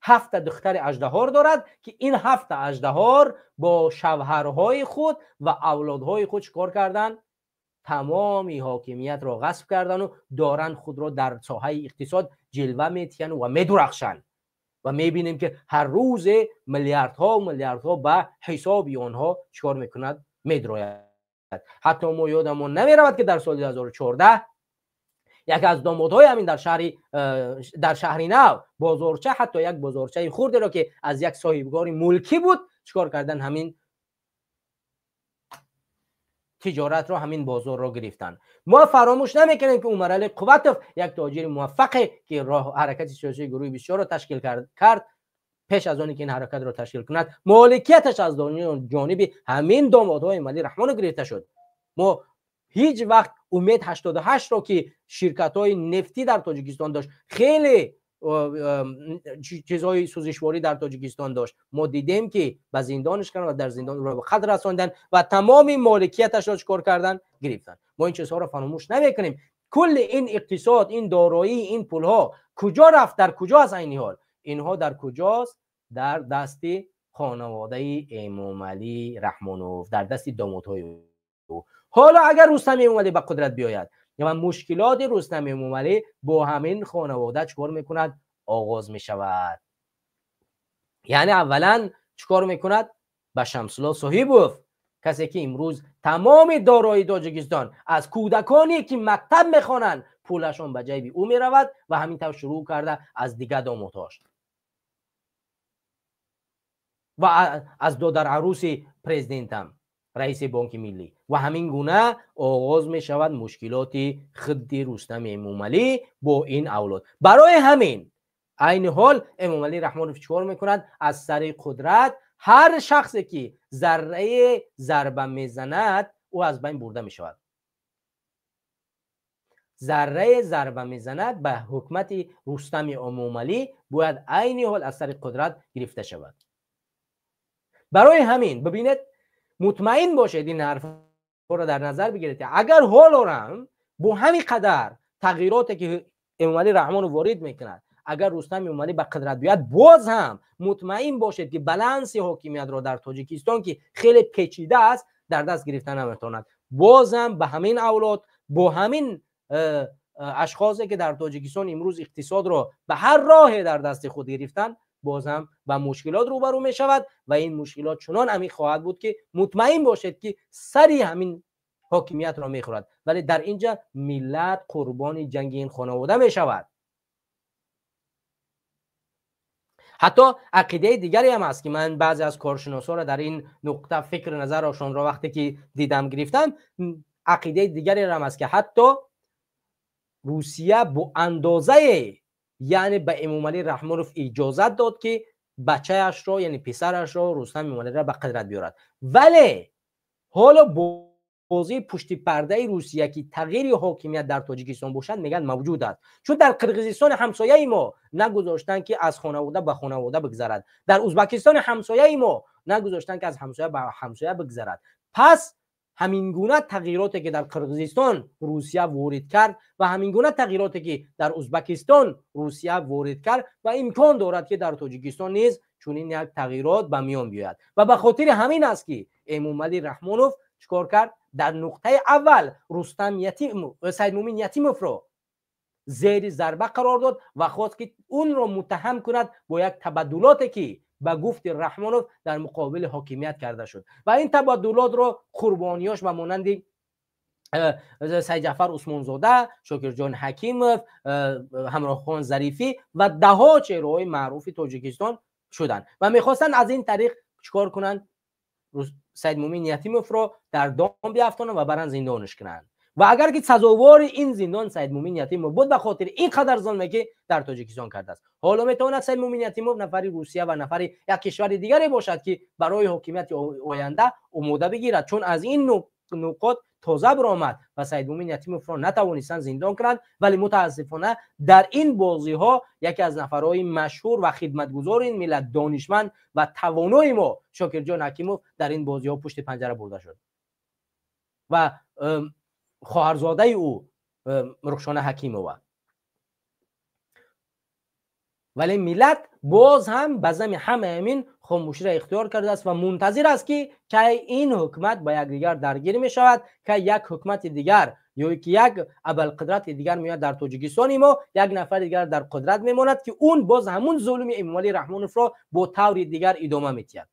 7 духтари аждаҳор дорад ки ин 7 аждаҳор бо шавҳарҳои худ ва авлодҳои худ чӣ кор карданд? Тамоми ҳокимиятро ғасб кардану доранд худро дар соҳаи иқтисод ҷилва метиҳанд ва медурахшанд. Ва мебинем ки ҳар рӯзе миллиардҳо миллиардҳо ба ҳисоби онҳо чӣ кор мекунад? Медрояд. Ҳатто мо ёдамон намеравад ки дар соли 2014 яке аз домодҳои ҳамин дар шаҳри нав бозорча, ҳатто як бозорчаи хурдеро ки аз як соҳибгори мулкӣ буд, чӣ кор кардан? Ҳамин тиҷоратро, ҳамин бозорро гирифтанд. Мо фаромӯш намекунем ки Умаралӣ Қувватов, як тоҷири муваффақе ки ҳаракати сиёсии гурӯҳи бисёрро ташкил кард, пеш аз оне ки ин ҳаракатро ташкил кунад, моликияташ аз ҷониби ҳамин домодҳои Эмомалӣ Раҳмонов гирифта шуд. Мо ҳеҷ вақт Умед 88 ро ки ширкатҳои нефтӣ дар Тоҷикистон дошт, хеле чизҳои сӯзишворӣ дар Тоҷикистон дошт, мо дидем ки ба зиндонаш карданд ва дар зиндон ӯро ба қатл расонданд ва тамоми моликияташро чикор карданд? Гирифтанд. Мо ин чизҳоро фаромӯш намекунем. Кулли ин иқтисод, ин дороӣ, ин пулҳо куҷо рафт? Дар куҷо аст айни ҳол? Инҳо дар куҷост? Дар дасти хонаводаи Эмомалӣ Раҳмонов, дар дасти домодҳои ӯ. Ҳоло агар Рустам Эмомалӣ ба қудрат биёяд ва мушкилоти Рустам Эмомалӣ бо ҳамин хонавода чикор мекунад? Оғоз мешавад. Яъне аввалан чикор мекунад? Ба Шамсулло Соҳибов, касе ки имрӯз тамоми дорои Тоҷикистон аз кӯдаконе ки мактаб мехонанд пулашон ба ҷайби ӯ меравад ва ҳамин тавр шурӯъ карда аз дигар домодҳош ва аз додарарӯси президентам, раиси Бонки Миллӣ, ва ҳамин гуна оғоз мешавад мушкилоти худди Рустам Эмомалӣ бо ин авлод. Барои ҳамин айни ҳол Эмомалӣ Раҳмонов чикор мекунад? Аз сари қудрат ҳар шахсе ки зарраи зарба мезанад, ӯ аз байн бурда мешавад. Зарраи зарба мезанад ба ҳукумати Рустами Эмомалӣ бояд айни ҳол аз сари қудрат гирифта шавад. Барои ҳамин бибинед, мутмаин бошед, ин ҳарфҳоро дар назар бигиред, агар ҳоло бо ҳамин қадар тағйироте ки Эмомалӣ Раҳмонов ворид мекунад, агар Рустам Эмомалӣ ба қудрат биёяд, боз ҳам мутмаин бошед ки баланси ҳокимиятро дар Тоҷикистон, ки хеле печида аст, дар даст гирифта наметавонад. Боз ҳам ба ҳамин авлод, бо ҳамин ашхосе ки дар Тоҷикистон имрӯз иқтисодро ба ҳар роҳе дар дасти худ гирифтанд, боз ҳам ба мушкилот рӯбарӯ мешавад ва ин мушкилот чунон амиқ хоҳад буд ки мутмаин бошед ки сари ҳамин ҳокимиятро мехӯрад. Вале дар инҷа миллат қурбони ҷанги ин хонавода мешавад. Ҳатто ақидаи дигаре ҳам аст ки ман баъзе аз коршиносҳоро дар ин нуқта фикр назарашонро вақте ки дидам гирифтам, ақидаи дигаре ҳам аст ки ҳатто Русия бо андозае, яъне ба Эмомалӣ Раҳмонов иҷозат дод ки бачаашро, яъне писарашро, Рустам Эмомалиро ба қудрат биёрад. Вале ҳоло бозии пушти пардаи Русия ки тағйири ҳокимият дар Тоҷикистон бошад, мегӯянд мавҷуд аст. Чун дар Қирғизистони ҳамсояи мо нагузоштанд ки аз хонавода ба хонавода бигзарад, дар Ӯзбекистони ҳамсояи мо нагузоштанд ки аз ҳамсоя ба ҳамсоя бигзарад. Пас ҳамин гуна тағйироте ки дар Қирғизистон Русия ворид кард ва ҳамин гуна тағйироте ки дар Ӯзбекистон Русия ворид кард ва имкон дорад ки дар Тоҷикистон низ чунин як тағйирот ба миён биёяд. Ва ба хотири ҳамин аст ки Эмомалӣ Раҳмонов чикор кард? Дар нуқтаи аввал Рустам Ятимов, Саидмумин Ятимовро зери зарба қарор дод ва хост ки унро муттаҳам кунад бо як табаддулоте ки ба гуфти Раҳмонов дар муқобили ҳокимият карда шуд. Ва ин табаддулотро қурбониёш ба монанди Сайдҷафар Усмонзода, Шокирҷон Ҳакимов, Ҳамроҳхон Зарифӣ ва даҳҳо чеҳраҳои маъруфи Тоҷикистон шуданд ва мехостанд аз ин тариқ чикор кунанд? Саидмумин Ятимовро дар дом биафтонанд ва баранд зиндонаш кунанд. Ва агар ки сазовори ин зиндон Саидмумин Ятимов буд ба хотири ин қадар зулме ки дар Тоҷикистон кардааст, ҳоло метавонад Саидмумин Ятимов нафари Русия ва нафари як кишвари дигаре бошад ки барои ҳокимияти оянда омода бигирад, чун аз ин нуқот тоза баромад ва Саидмумин Ятимовро натавонистанд зиндон кунанд. Вале мутаассифона дар ин бозиҳо яке аз нафарҳои машҳур ва хидматгузори ин миллат, донишманд ва тавонои мо Шокирҷон Ҳакимов дар ин бозиҳо пушти панҷара бурда шуд ва хоҳарзодаи ӯ Рухшона Ҳакимова. Вале миллат боз ҳам ба зами ҳамаи ҳамин хомӯширо ихтиёр кардааст ва мунтазир аст ки кай ин ҳукумат ба якдигар даргир мешавад, кай як ҳукумати дигар ё ки як абалқудрати дигар меояд дар Тоҷикистони мо, як нафари дигар дар қудрат мемонад ки он боз ҳамун зулми Эмомалӣ Раҳмоновро бо таври дигар идома медиҳад.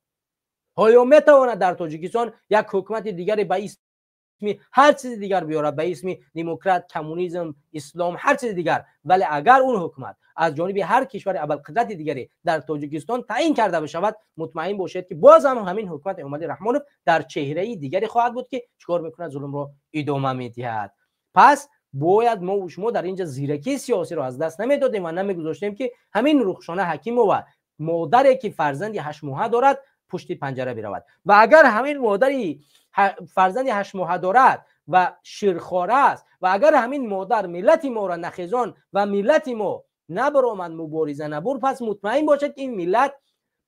Оё метавонад дар Тоҷикистон як ҳукумати дигаре ба исми ҳар чизи дигар биёрад, ба исми демократ, коммунизм, ислом, ҳар чизи дигар? Вале агар он ҳукумат аз ҷониби ҳар кишвари абалқудрати дигаре дар Тоҷикистон таъин карда бишавад, мутмаин бошед ки боз ҳам ҳамин ҳукумати Эмомалӣ Раҳмонов дар чеҳраи дигаре хоҳад буд ки чикор мекунад? Зулмро идома медиҳад. Пас бояд мо ва шумо дар инҷа зиракии сиёсиро аз даст намедодем ва намегузоштем ки ҳамин Рухшона Ҳакимова, модаре ки фарзанди ҳаштмоҳа дорад, пушти панҷара биравад. Ва агар ҳамин модари фарзанди ҳаштмоҳа дорад و شیرخواره است و اگر همین مادر ملت ما را نخیزان و ملت ما نبرآمد مبارزه نبرد، پس مطمئن باشد که این ملت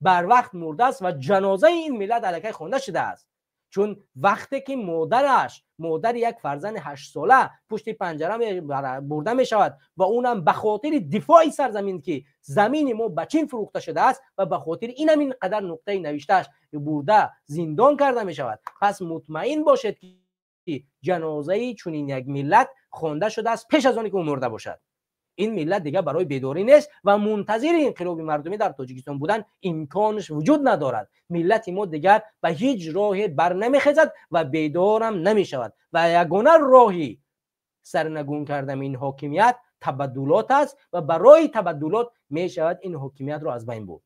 بر وقت مرده است و جنازه این ملت الکی خوانده شده است. چون وقتی که مادرش، مادر یک فرزند 8 ساله پشت پنجره برده می شود و اونم به خاطر دفاع سرزمین که زمین ما به چین فروخته شده است و به خاطر این هم این قدر نقطه نوشتهش برده زندان کرده می شود، پس مطمئن باشد که جنازه چنین یک ملت خوانده شده است پیش از آن که او مرده باشد. این ملت دیگه برای بیداری نیست و منتظر انقلاب مردمی در تاجیکستان بودن امکانش وجود ندارد. ملت ما دیگر به هیچ راه بر نمیخیزد و بیدارم نمیشود و یگانه راهی سرنگون کردن این حاکمیت تبدلات است و برای تبدلات میشود این حاکمیت رو از بین برد.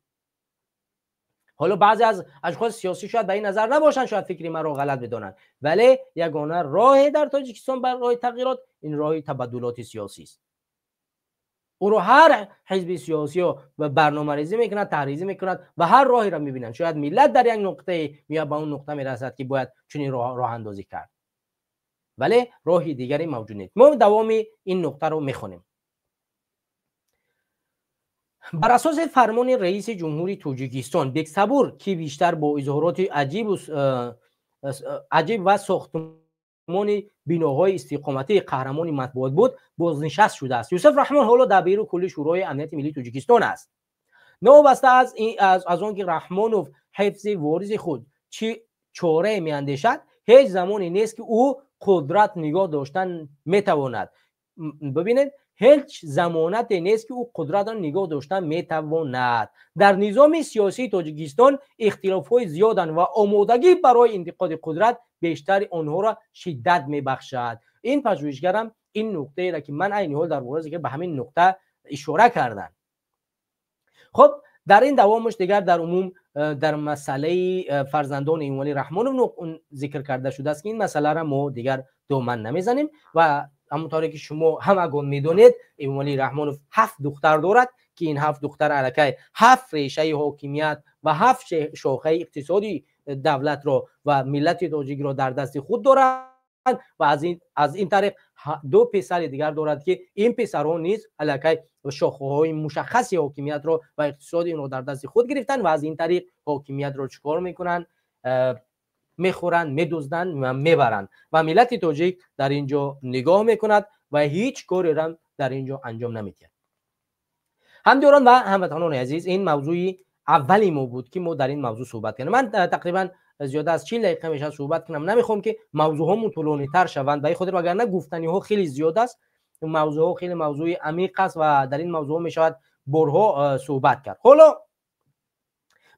حالا بعضی از اشخاص سیاسی شاید به این نظر نباشند، شاید فکر من رو غلط بدانند، ولی یگانه راه در تاجیکستان برای تغییرات این راه تبدلات سیاسی است. او رو هر حزب سیاسی و برنامه‌ریزی میکند، تحریزی میکند و هر راهی را میبینند. شاید ملت در یک نقطه میاد به اون نقطه میرسد که باید چنین راه اندازی کرد، ولی راه دیگری موجود نیست. ما دوام این نقطه رو میخونیم. بر اساس فرمان رئیس جمهوری تاجیکستان بکسبور که بیشتر با اظهارات عجیب و ساختمان بیناهای استقامتی قهرمان مطبوعات بود، بازنشست شده است. یوسف رحمان حالا دبیر کل شورای امنیت ملی تاجیکستان است. نوبسته از آن که رحمانوف حفظ وارث خود چه چاره میاندیشد، هیچ زمانی نیست که او قدرت نگاه داشتن میتواند. ببینید، هیچ ضمانتی نیست که او قدرت را نگاه داشتن میتواند. در نظام سیاسی تاجیکستان اختلاف‌های زیادند و آمادگی برای انتقاد قدرت بیشتر آنها را شدت میبخشد. این پژوهشگرم این نقطه را که من عین حال در مورد که به همین نقطه اشاره کردن. خب در این دوامش دیگر در عموم در مسئله فرزندان امامعلی رحمانوف ذکر کرده شده است که این مسئله را ما دیگر دامن نمیزنیم و همونطوری که شما همگان میدونید امامعلی رحمانوف 7 دختر دارد که این 7 دختر الکی 7 ریشه حاکمیت و 7 شاخه اقتصادی دولت را و ملت تاجیک را در دست خود دارند و از این طریق 2 پسر دیگر دارد که این پسرها نیز الکی شاخه های مشخصی حاکمیت را و اقتصاد این را در دست خود گرفتن و از این طریق حاکمیت را چکار میکنند؟ میخورند، میدزدند و میبرند و ملت تاجیک در اینجا نگاه میکند و هیچ کاری را در اینجا انجام نمیدهد. همدیاران و هموطنان عزیز، این موضوع اولی ما بود که ما در این موضوع صحبت کردیم. من تقریبا زیاده از 40 دقیقه میشه صحبت کنم، نمیخوام که موضوعهامون طولانی تر شوند، به خاطر وگرنه گفتنی ها خیلی زیاد است، موضوع ها خیلی موضوع عمیق است و در این موضوع میشود بارها صحبت کرد. حالا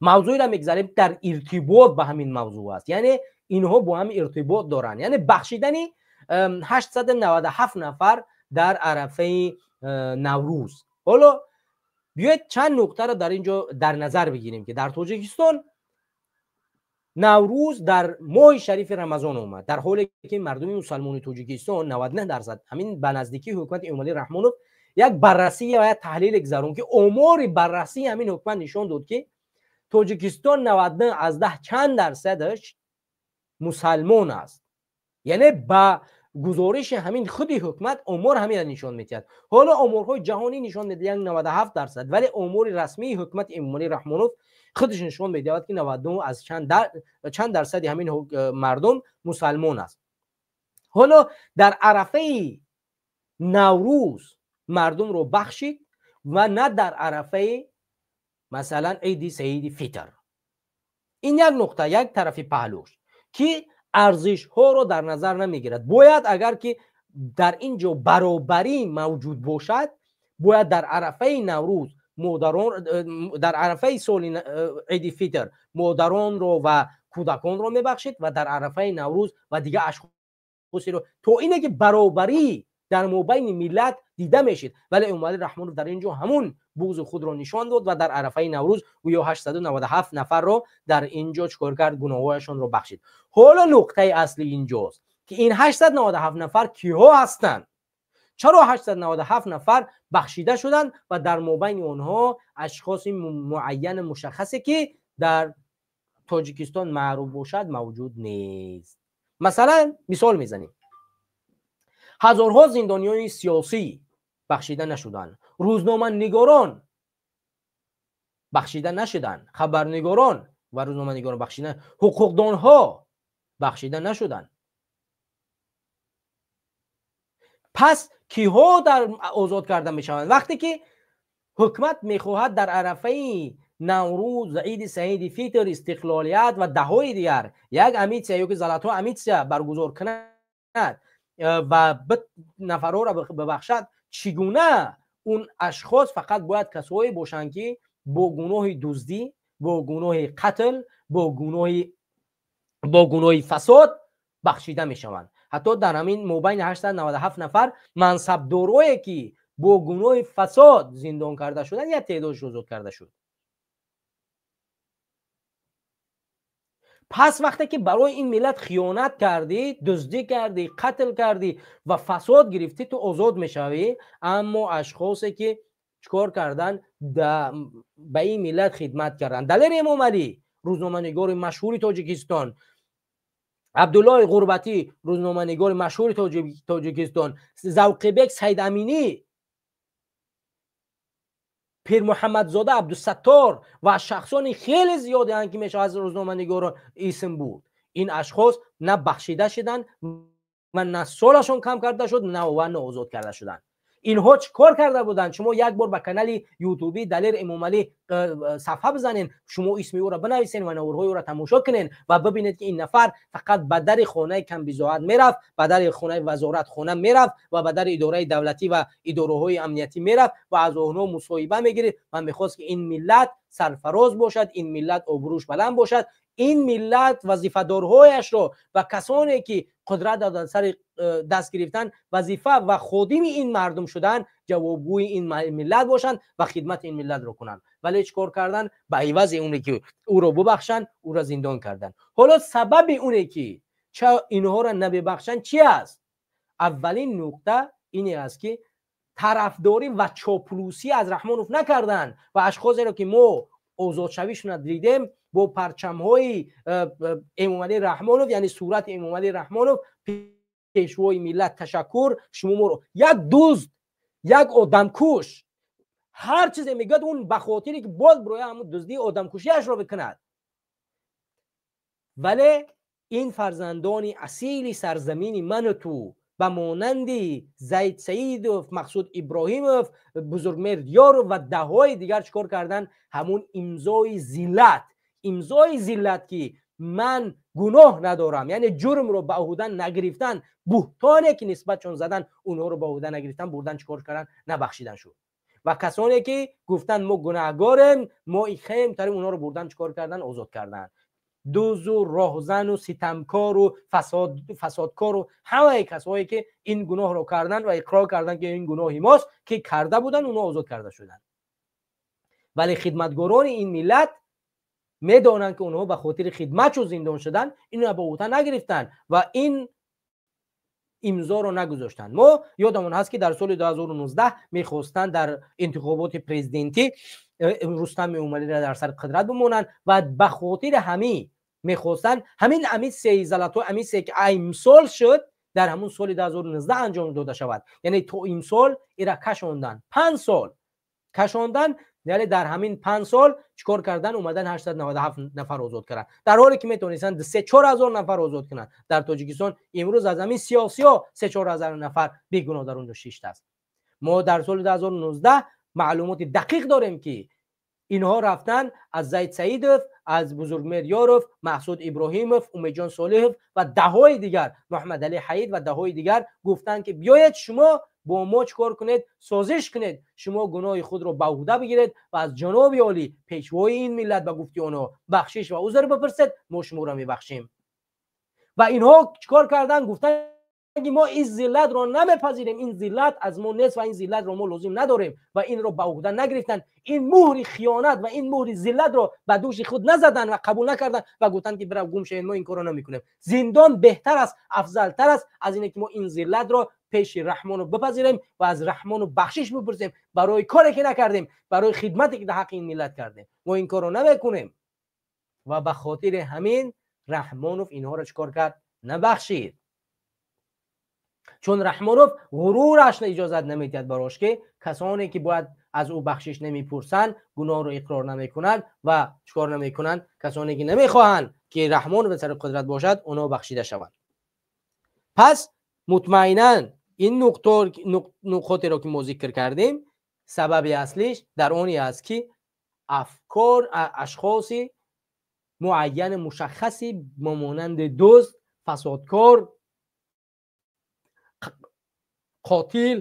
موضوعی را میگذاریم در ارتباط به همین موضوع است، یعنی اینها با هم ارتباط دارند، یعنی بخشیدن 897 نفر در عرفه نوروز. حالا بیاید چند نقطه را در اینجا در نظر بگیریم که در تاجیکستان نوروز در ماه شریف رمضان اومد، در حالی که مردم مسلمان تاجیکستان 99% همین به نزدیکی حکومت امامعلی رحمانوف یک بررسی و یک تحلیل گذروند که آمار بررسی همین حکومت نشان داد که تاجیکستان 99 از 10 چند درصدش مسلمان است، یعنی با گزارش همین خودی حکومت آمار همین نشان میدهد. حالا آمارهای جهانی نشان میدهند 97%، ولی آمار رسمی حکومت امامعلی رحمانوف خودش نشان میدهد که 99 از چند درصد همین مردم مسلمان است. حالا در عرفه نوروز مردم رو بخشید و نه در عرفه مثلا عید سعید فطر. این یک نقطه، یک طرف پهلوش که ارزش ها رو در نظر نمیگیرد. باید اگر که در اینجا برابری موجود باشد، باید در عرفه نوروز مادران، در عرفه سال عید فطر مادران رو و کودکان رو میبخشید و در عرفه نوروز و دیگه اشخاصی رو، تا اینه که برابری در مابین ملت دیده میشید. ولی امامعلی رحمانوف در اینجا همون بغض خود رو نشان داد و در عرفه نوروز گویا 897 نفر رو در اینجا چکار کرد؟ گناهایشان رو بخشید. حالا نقطه اصلی اینجاست که این 897 نفر کیها هستند؟ چرا 897 نفر بخشیده شدند و در مابین آنها اشخاص معین مشخصی که در تاجیکستان معروف باشد موجود نیست؟ مثلا مثال میزنیم، Ҳазорҳо зиндониёни сиёсӣ бахшида нашуданд, рӯзноманигорон бахшида нашуданд, хабарнигорон ва рӯзноманигорон бахшида, ҳуқуқдонҳо бахшида нашуданд. Пас киҳо дар озод карда мешаванд? Вақте ки ҳукумат мехоҳад дар арафаи Наврӯз, Иди Саиди Фитр, Истиқлолият ва даҳҳои дигар як амитсия ё ки золотоя амитсия баргузор кунад ва нафарҳоро бибахшад, чӣ гуна он ашхос фақат бояд касое бошанд, ки бо гуноҳи дуздӣ, бо гуноҳи қатл, бо гуноҳи фасод бахшида мешаванд? Ҳатто дар ҳамин мобайни 897 нафар мансабдорое, ки бо гуноҳи фасод зиндон карда шуданд, як теъдодаш озод карда шуд. Пас вақте ки барои ин миллат хиёнат кардӣ, дуздӣ кардӣ, қатл кардӣ ва фасод гирифтӣ, ту озод мешавӣ. Аммо ашхосе ки чикор кардан, ба ин миллат хидмат карданд, Далер Эмомалӣ, рӯзноманигори машҳури Тоҷикистон, Абдуллои Ғурбатӣ, рӯзноманигори машҳури Тоҷикистон, Завқибек Сайдаминӣ, Пирмуҳаммадзода Абдусаттор ва шахсони хеле зиёдеанд, ки мешавад аз рӯзноманигорон исм буд. Ин ашхос на бахшида шуданд ва на солашон кам карда шуд, на ва на озод карда шуданд. Инҳо чӣ кор карда буданд? Шумо як бор ба канали ютуби Далер Эмомалӣ сафҳа бизанед, шумо исми ӯро бинависед ва наворҳои ӯро тамошо кунед ва бибинед, ки ин нафар фақат ба дари хонаи камбизоат мерафт, ба дари хонаи вазоратхона мерафт ва ба дари идораи давлатӣ ва идораҳои амниятӣ мерафт ва аз онҳо мусоҳиба мегирифт ва мехост, ки ин миллат сарфароз бошад, ин миллат обрӯш баланд бошад, ин миллат вазифадорҳояшро ва касоне ки қудрат дар сари даст гирифтан, вазифа ва ходими ин мардум шуданд, ҷавобгӯи ин миллат бошанд ва хидмати ин миллатро кунанд. Вале чӣ кор карданд? Ба ивази оне ки ӯро бубахшанд, ӯро зиндон карданд. Ҳоло сабаби оне ки инҳоро набибахшанд чи аст? Аввалин нуқта ине аст, ки тарафдорӣ ва чоплусӣ аз Раҳмонов накарданд ва ашхосеро ки мо озодшавишона дидем бо парчамҳои Эмомалӣ Раҳмонов, яъне сурати Эмомалӣ Раҳмонов, пешвои миллат, ташаккур, шумо моро, як дузд, як одамкуш ҳар чизе мегӯяд, он ба хотире ки боз бироя ҳамун дуздии одамкушиашро бикунад. Вале ин фарзандони асили сарзамини ману ту ба монанди Зайд Саидов, Мақсуд Иброҳимов, Бузургмеҳр Ёров ва даҳҳои дигар чӣ кор карданд? Ҳамун имзои зиллат, имзои зиллат, ки ман гуноҳ надорам, яъне ҷурмро ба ӯҳда нагирифтан, буҳтоне ки нисбатшон задан, онҳоро ба ӯҳда нагирифтан, бурдан чӣ кор кардан? Набахшидан шуд. Ва касоне ки гуфтанд мо гунаҳгорем, мо ихем тарим, онҳоро бурдан чӣ кор кардан? Озод кардан. Дузу роҳзану ситамкору фасодкору ҳамаи касое ки ин гуноҳро карданд ва иқрор карданд, ки ин гуноҳи мост, ки карда буданд, онҳо озод карда шуданд. Вале хидматгорони ин миллат медонанд, ки онҳо ба хотири хидматшо зиндон шуданд, инро ба ӯҳда нагирифтанд ва ин имзоро нагузоштанд. Мо ёдамон ҳаст, ки дар соли 2019 мехостанд дар интихоботи президентӣ Рустам Эмомалиро дар сари қудрат бимонанд ва ба хотири ҳамин мехостанд ҳамин амитсияи золотой амитсия, ки имсол шуд, дар ҳамун соли 2019 анҷом дода шавад. Яъне то имсол ира кашонданд, 5 сол кашонданд. Яъне дар ҳамин 5 сол чӣ кор кардан? Омадан 897 нафар озод карданд, дар ҳоле ки метавонистанд 3-4 ҳазор нафар озод кунанд. Дар Тоҷикистон имрӯз аз ҳамин сиёсиҳо 3-4 ҳазор нафар бегуноҳ дар онҷо шиштааст. Мо дар соли 2019 маълумоти дақиқ дорем, ки инҳо рафтан аз Зайд Саидов, аз Бузургмеҳр Ёров, Мақсуд Иброҳимов, Умедҷон Солиҳов ва даҳҳои дигар, Муҳаммадалӣ Ҳаид ва даҳҳои дигар гуфтанд, ки биёед, шумо бо мо чӣ кор кунед? Созиш кунед, шумо гуноҳи худро ба ӯҳда бигиред ва аз ҷаноби олӣ, пешвои ин миллат, ба гуфти онҳо, бахшиш ва узр бипурсед, мо шуморо мебахшем. Ва инҳо чӣ кор карданд? Гуфтанд, ки мо ин зиллатро намепазирем, ин зиллат аз мо нест ва ин зиллатро мо лозим надорем ва инро ба ӯҳда нагирифтанд. Ин муҳри хиёнат ва ин муҳри зиллатро ба дӯши худ назаданд ва қабул накарданд ва гуфтанд, ки бирав, гум шавед, мо ин корро намекунем. Зиндон беҳтар аст, афзалтар аст аз ине ки мо ин зиллатро пеши Раҳмонов бипазирем ва аз Раҳмонов бахшиш бипурсем барои коре ки накардем, барои хидмате ки дар ҳаққи ин миллат кардем. Мо ин корро намекунем. Ва ба хотири ҳамин Раҳмонов инҳоро чӣ кор кард? Набахшид. Чун Раҳмонов ғурураш иҷозат намедиҳад барош, ки касоне ки бояд аз ӯ бахшиш намепурсанд, гуноҳро иқрор намекунанд ва чикор намекунанд, касоне ки намехоҳанд ки Раҳмонов ба сари қудрат бошад, онҳо бахшида шаванд. Пас мутмаинан ин нуқотеро ки мо зикр кардем, сабаби аслиш дар оне аст, ки афкор ашхоси муайяни мушаххаси ба монанди дузд, фасодкор, қотил,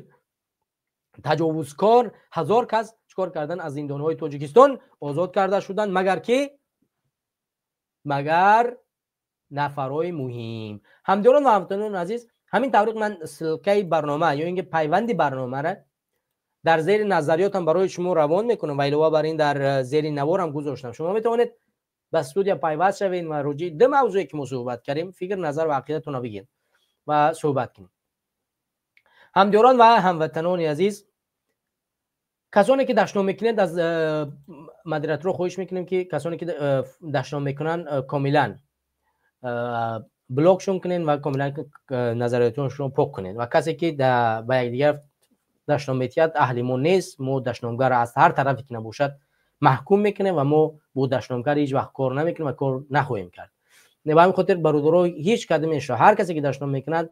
таҷовузкор, ҳазор кас чикор кардан, аз зиндонҳои Тоҷикистон озод карда шуданд, магар ки магар нафарҳои муҳим. Ҳамдиёрон ва ҳамватанони азиз, ҳамин тавриқ ман ссылкаи барнома ё ин ки пайванди барномаро дар зери назариётам барои шумо равон мекунам ва илова бар ин дар зери наворам гузоштам. Шумо метавонед ба студия пайваст шавед ва роҷеи ду мавзӯе ки мо суҳбат кардем, фикр, назар ва ақидатонро бигӯед ва суҳбат кунем. Ҳамдиёрон ва ҳамватанони азиз, касоне ки дашном мекунед, аз модераторо хоҳиш мекунем, ки касоне ки дашном мекунанд, комилан блокшон кунед ва комилан назариётоншонро пок кунед. Ва касе ки ба якдигар дашном метиҳад, аҳли мо нест. Мо дашномгар аз ҳар тарафе ки набошад маҳкум мекунем ва мо бо дашномгар ҳеҷ вақт кор намекунем ва кор нахоҳем кард. Ба ҳамин хотир, бародаро, ҳеҷ кадомешро, ҳар касе ки дашном мекунад,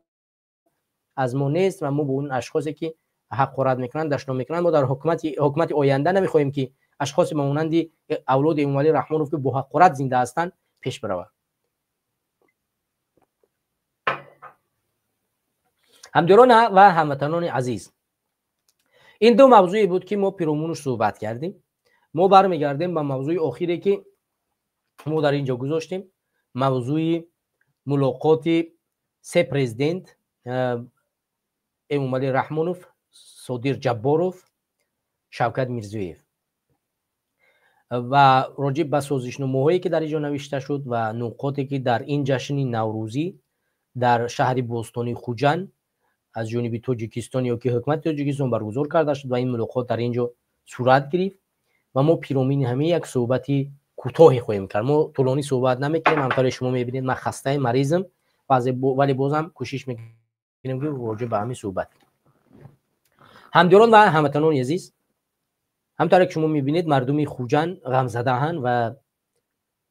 аз мо нест ва мо бо он ашхосе ки ҳақорат мекунанд, дашном мекунанд, мо дар ҳукумати оянда намехоҳем, ки ашхосе ба монанди авлоди Эмомалӣ Раҳмонов, ки бо ҳақорат зинда ҳастанд, пеш биравад. Ҳамдиёрон ва ҳамватанони азиз, ин ду мавзӯе буд, ки мо пиромунаш суҳбат кардем. Мо бармегардем ба мавзӯи охире, ки мо дар ин ҷо гузоштем, мавзӯи мулоқоти се президент: Эмомалӣ Раҳмонов, Содир Ҷабборов, Шавкат Мирзиёев, ва роҷиб ба созишномаҳое, ки дар ин ҷо навишта шуд, ва нуқоте, ки дар ин ҷашни наврӯзӣ дар шаҳри бостонии Хуҷанд аз ҷониби Тоҷикистон ё ки ҳукумати Тоҷикистон баргузор карда шуд ва ин мулоқот дар ин ҷо сурат гирифт. Ва мо пиромини ҳамин як суҳбати кӯтоҳе хоҳем кард. Мо тӯлонӣ суҳбат намекунем. Ҳамтавре шумо мебинед, ман хастаем, маризм, вале бозам кӯшиш мекунем, ки роҷиб ба ҳамин суҳбат. Ҳамдиёрон ва ҳамватанони азиз, ҳамтавре ки шумо мебинед, мардуми Хуҷанд ғамзадаҳанд ва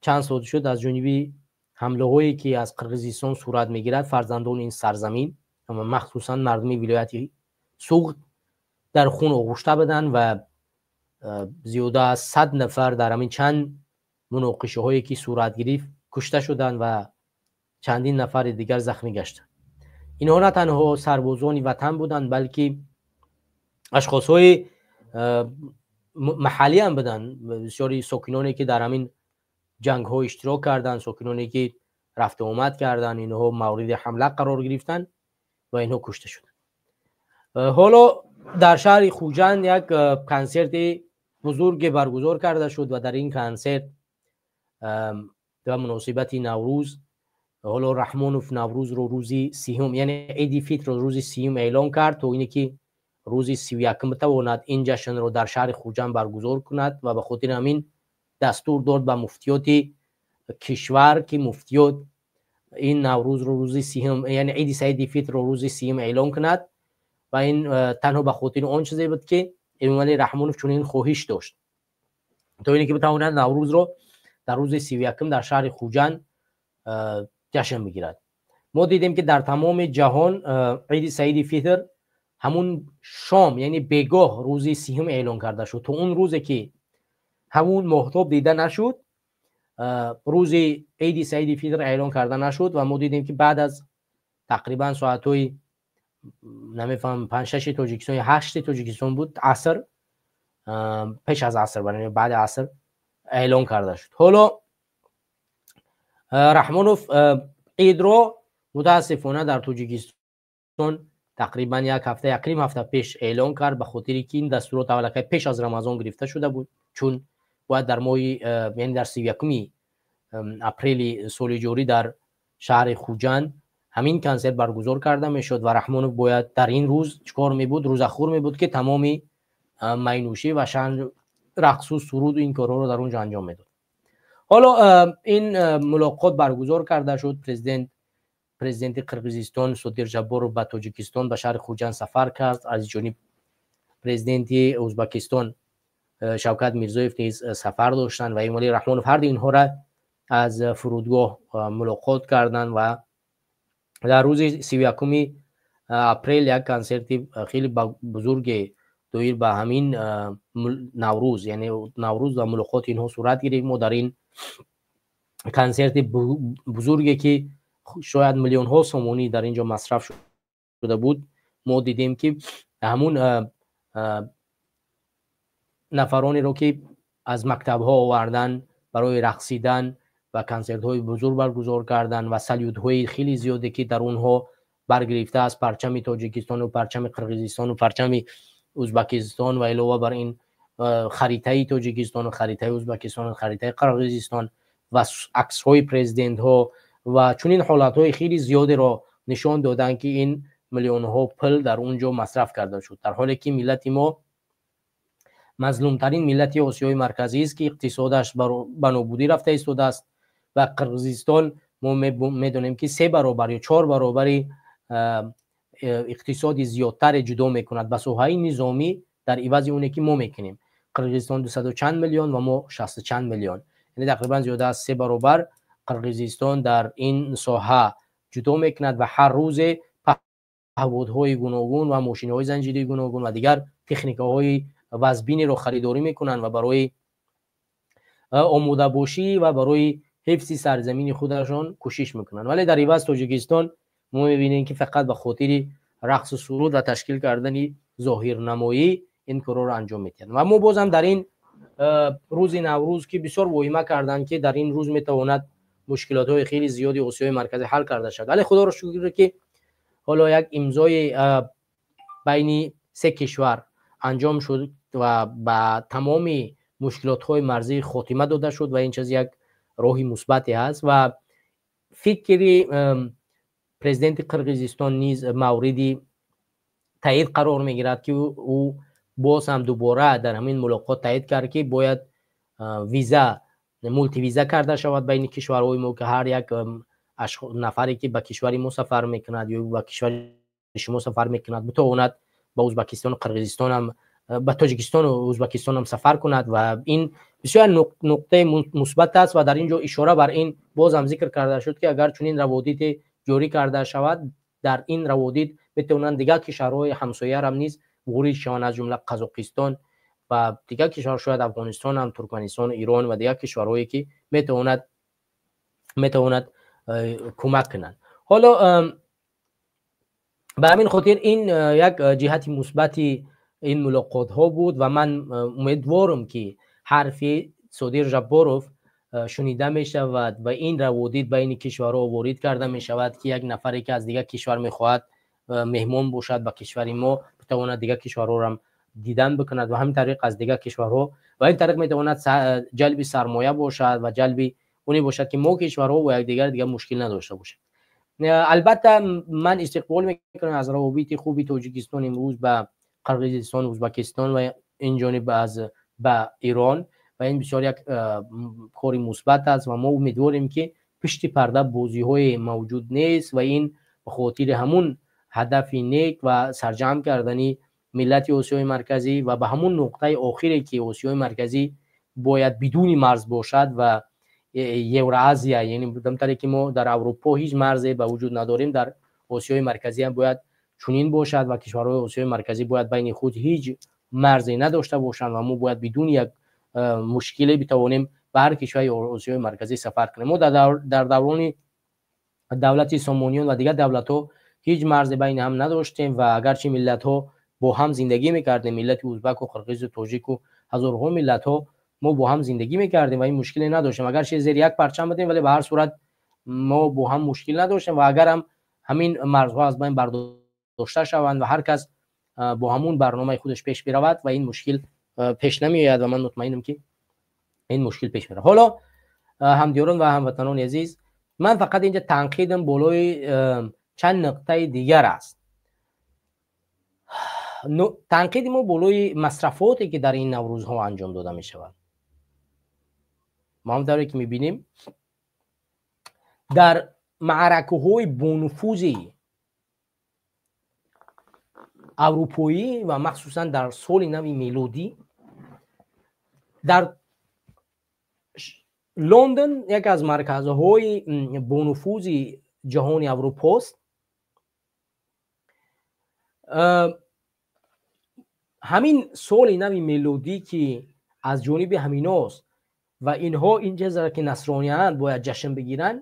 чанд сол шуд, аз ҷониби ҳамлаҳое, ки аз Қирғизистон сурат мегирад, фарзандони ин сарзамин, махсусан мардуми вилояти Суғд, дар хун оғушта буданд ва зиёда аз 100 нафар дар ҳамин чанд муноқишаҳое, ки сурат гирифт, кушта шуданд ва чандин нафари дигар захмӣ гаштанд. Инҳо на танҳо сарбозони ватан буданд, балки ашхосҳои маҳаллӣ ҳам буданд. Бисёри сокиноне, ки дар ҳамин ҷангҳо иштирок карданд, сокиноне, ки рафту омад карданд, инҳо мавриди ҳамла қарор гирифтанд ва инҳо кушта шуданд. Ҳоло дар шаҳри Хуҷанд як консерти бузурге баргузор карда шуд ва дар ин консерт ба муносибати Наврӯз, ҳоло Раҳмонов Наврӯзро рӯзи 30-ум, яъне Иди Фитрро рӯзи 30-ум эълон кард, то ине ки рӯзи 31-ум битавонад ин ҷашнро дар шаҳри Хуҷанд баргузор кунад. Ва ба хотири ҳамин дастур дод ба муфтиёти кишвар, ки муфтиёт ин Наврӯзро рӯзи 30-ум, яъне Иди Саиди Фитрро рӯзи 30-ум эълон кунад. Ва ин танҳо ба хотири он чизе буд, ки Эмомалӣ Раҳмонов чунин хоҳиш дошт, то ине ки битавонад Наврӯзро дар рӯзи 31-ум дар шаҳри Хуҷанд ҷашн бигирад. Мо дидем, ки дар тамоми ҷаҳон Иди Саиди Фитр ҳамун шом, яъне бегоҳ, рӯзи 30-ум эълон карда шуд. То он рӯзе ки ҳамун моҳтоб дида нашуд, рӯзи Иди Саиди Фитр эълон карда нашуд. Ва мо дидем, ки баъд аз тақрибан соатҳои, намефаҳмам, 5-6 Тоҷикистон ё 8 Тоҷикистон буд, аср, пеш аз аср, баъди аср эълон карда шуд. Ҳоло Раҳмонов идро мутаассифона дар Тоҷикистон тақрибан як ҳафта, якним ҳафта пеш эълон кард, ба хотире ки ин дастурот аввалакай пеш аз Рамазон гирифта шуда буд, чун бояд дар моҳи, яъне дар 31-уми апрели соли ҷорӣ дар шаҳри Хуҷанд ҳамин консерт баргузор карда мешуд ва Раҳмонов бояд дар ин рӯз чикор мебуд? Рӯзахӯр мебуд, ки тамоми майнӯшӣ ва рақсу суруду ин корҳоро дар он ҷо анҷом медод. Ҳоло ин мулоқот баргузор карда шуд. Президент Президенти Қирғизистон Содир Жапаров ба Тоҷикистон, ба шаҳри Хуҷанд сафар кард. Аз ҷониб президенти Ӯзбекистон Шавкат Мирзоев низ сафар доштанд ва Эмомалӣ Раҳмонов ҳарду инҳоро аз фурудгоҳ мулоқот карданд. Ва дар рӯзи 31-уми апрел як консерти хеле бузурге доир ба ҳамин Наврӯз, яъне Наврӯз ва мулоқоти инҳо сурат гирифт. Мо дар ин консерти бузурге, ки шояд миллионҳо сомонӣ дар ин ҷо масраф шуда буд, мо дидем, ки ҳамун нафаронеро, ки аз мактабҳо овардан барои рақсидан ва консертҳои бузург баргузор кардан ва салютҳои хеле зиёде, ки дар онҳо баргирифта аз парчами Тоҷикистону парчами Қирғизистону парчами Ӯзбекистон ва илова бар ин харитаи Тоҷикистону харитаи Ӯзбекистону харитаи Қирғизистон ва аксҳои президентҳо ва чунин ҳолатҳои хеле зиёдеро нишон доданд, ки ин миллионҳо пул дар он ҷо масраф карда шуд, дар ҳоле ки миллати мо мазлумтарин миллати Осиёи Марказӣ аст, ки иқтисодаш ба нобудӣ рафта истодааст. Ва Қирғизистон мо медонем, ки се баробар ё чор баробари иқтисоди зиёдтаре ҷудо мекунад ба соҳаи низомӣ дар ивази оне, ки мо мекунем. Қирғизистон дусаду чанд миллион ва мо шасту чанд миллион, яъне тақрибан зиёда аз се баробар Қирғизистон дар ин соҳа ҷудо мекунад ва ҳар рӯзе паҳбодҳои гуногун ва мошинаҳои занҷирии гуногун ва дигар техникаҳои вазбинеро харидорӣ мекунанд ва барои омодабошӣ ва барои ҳифзи сарзамини худашон кӯшиш мекунанд. Вале дар иваз Тоҷикистон мо мебинем, ки фақат ба хотири рақсу суруд ва ташкил кардани зоҳирнамоӣ ин корҳоро анҷом медиҳанд. Ва мо бозам дар ин рӯзи Наврӯз, ки бисёр воҳима карданд, ки дар ин рӯз метавонад мушкилотҳои хеле зиёди Осиёи Марказӣ ҳал карда шавад, вале худоро шукр, ки ҳоло як имзои байни се кишвар анҷом шуд ва ба тамоми мушкилотҳои марзӣ хотима дода шуд ва ин чиз як роҳи мусбате ҳаст. Ва фикри президенти Қирғизистон низ мавриди таъид қарор мегирад, ки ӯ боз ҳам дубора дар ҳамин мулоқот таъид кард, ки бояд виза, мултивиза карда шавад байни кишварҳои мо, ки ҳар як нафаре, ки ба кишвари мо сафар мекунад ё ба кишвари шумо сафар мекунад, битавонад ба Ӯзбекистону Қирғизистонам, ба Тоҷикистону Ӯзбекистонам сафар кунад. Ва ин бисёр нуқтаи мусбат аст. Ва дар ин ҷо ишора бар ин боз ҳам зикр карда шуд, ки агар чунин раводите ҷорӣ карда шавад, дар ин раводит метавонанд дигар кишварҳои ҳамсоярам низ ворид шаванд, аз ҷумла Қазоқистон ва дигар кишвар, шояд Афғонистонам, Туркманистон, Ирон ва дигар кишварҳое, ки метавонад кӯмак кунанд. Ҳоло ба ҳамин хотир ин як ҷиҳати мусбати ин мулоқотҳо буд ва ман умедворам, ки ҳарфи Содир Жапаров шунида мешавад ва ин раводит байни кишварҳо ворид карда мешавад, ки як нафаре, ки аз дигар кишвар мехоҳад меҳмон бошад ба кишвари мо, битавонад дигар кишварҳоро дидан бикунад ва ҳамин тариқ аз дигар кишварҳо ва ин тариқ метавонад ҷалби сармоя бошад ва ҷалби оне бошад, ки мо кишварҳо бо якдигар дигар мушкил надошта бошем. Албатта, ман истиқбол мекунам аз равобити хуби Тоҷикистон имрӯз ба Қирғизистон, Ӯзбекистон ва ин ҷониб аз ба Ирон ва ин бисёр як кори мусбат аст. Ва мо умедворем, ки пишти парда бозиҳое мавҷуд нест ва ин ба хотири ҳамун ҳадафи нек ва сарҷамъ кардани миллати Осиёи Марказӣ ва ба ҳамун нуқтаи охире, ки Осиёи Марказӣ бояд бидуни марз бошад ва Евроазия, яъне таре ки мо дар Аврупо ҳеҷ марзе ба вуҷуд надорем, дар Осиёи Марказӣ ҳам бояд чунин бошад ва кишварҳои Осиёи Марказӣ бояд байни худ ҳеҷ марзе надошта бошанд ва мо бояд бидуни як мушкиле битавонем ба ҳар кишвари Осиёи Марказӣ сафар кунем. Мо дар даврони давлати Сомониён ва дигар давлатҳо ҳеҷ марзе байни ҳам надоштем ва агарчи миллатҳо бо ҳам зиндагӣ мекардем, миллати узбаку, қирғизу, тоҷику ҳазорҳо миллатҳо мо бо ҳам зиндагӣ мекардем ва ин мушкиле надоштем. Агарчи зери як парчам будем, вале ба ҳар сурат мо бо ҳам мушкил надоштем. Ва агарам ҳамин марзҳо аз байн бардошта шаванд ва ҳар кас бо ҳамун барномаи худаш пеш биравад ва ин мушкил пеш намеояд ва ман мутмаинам, ки ин мушкил пеш меравад. Ҳоло, ҳамдиёрон ва ҳамватанони азиз, ман фақат инҷа танқидам болои чанд нуқтаи дигар аст. Танқиди мо болои масрафоте, ки дар ин наврӯзҳо анҷом дода мешавад. Мо ҳам тавре ки мебинем, дар Маъракаҳои бонуфузи аврупоӣ ва махсусан дар соли нави мелодӣ дар Лондон яке аз марказҳои бонуфузи ҷаҳони Аврупост. Ҳамин соли нави мелодӣ ки аз ҷониби ҳаминост ва инҳо ин чизро ки насрониянд бояд ҷашн бигиранд,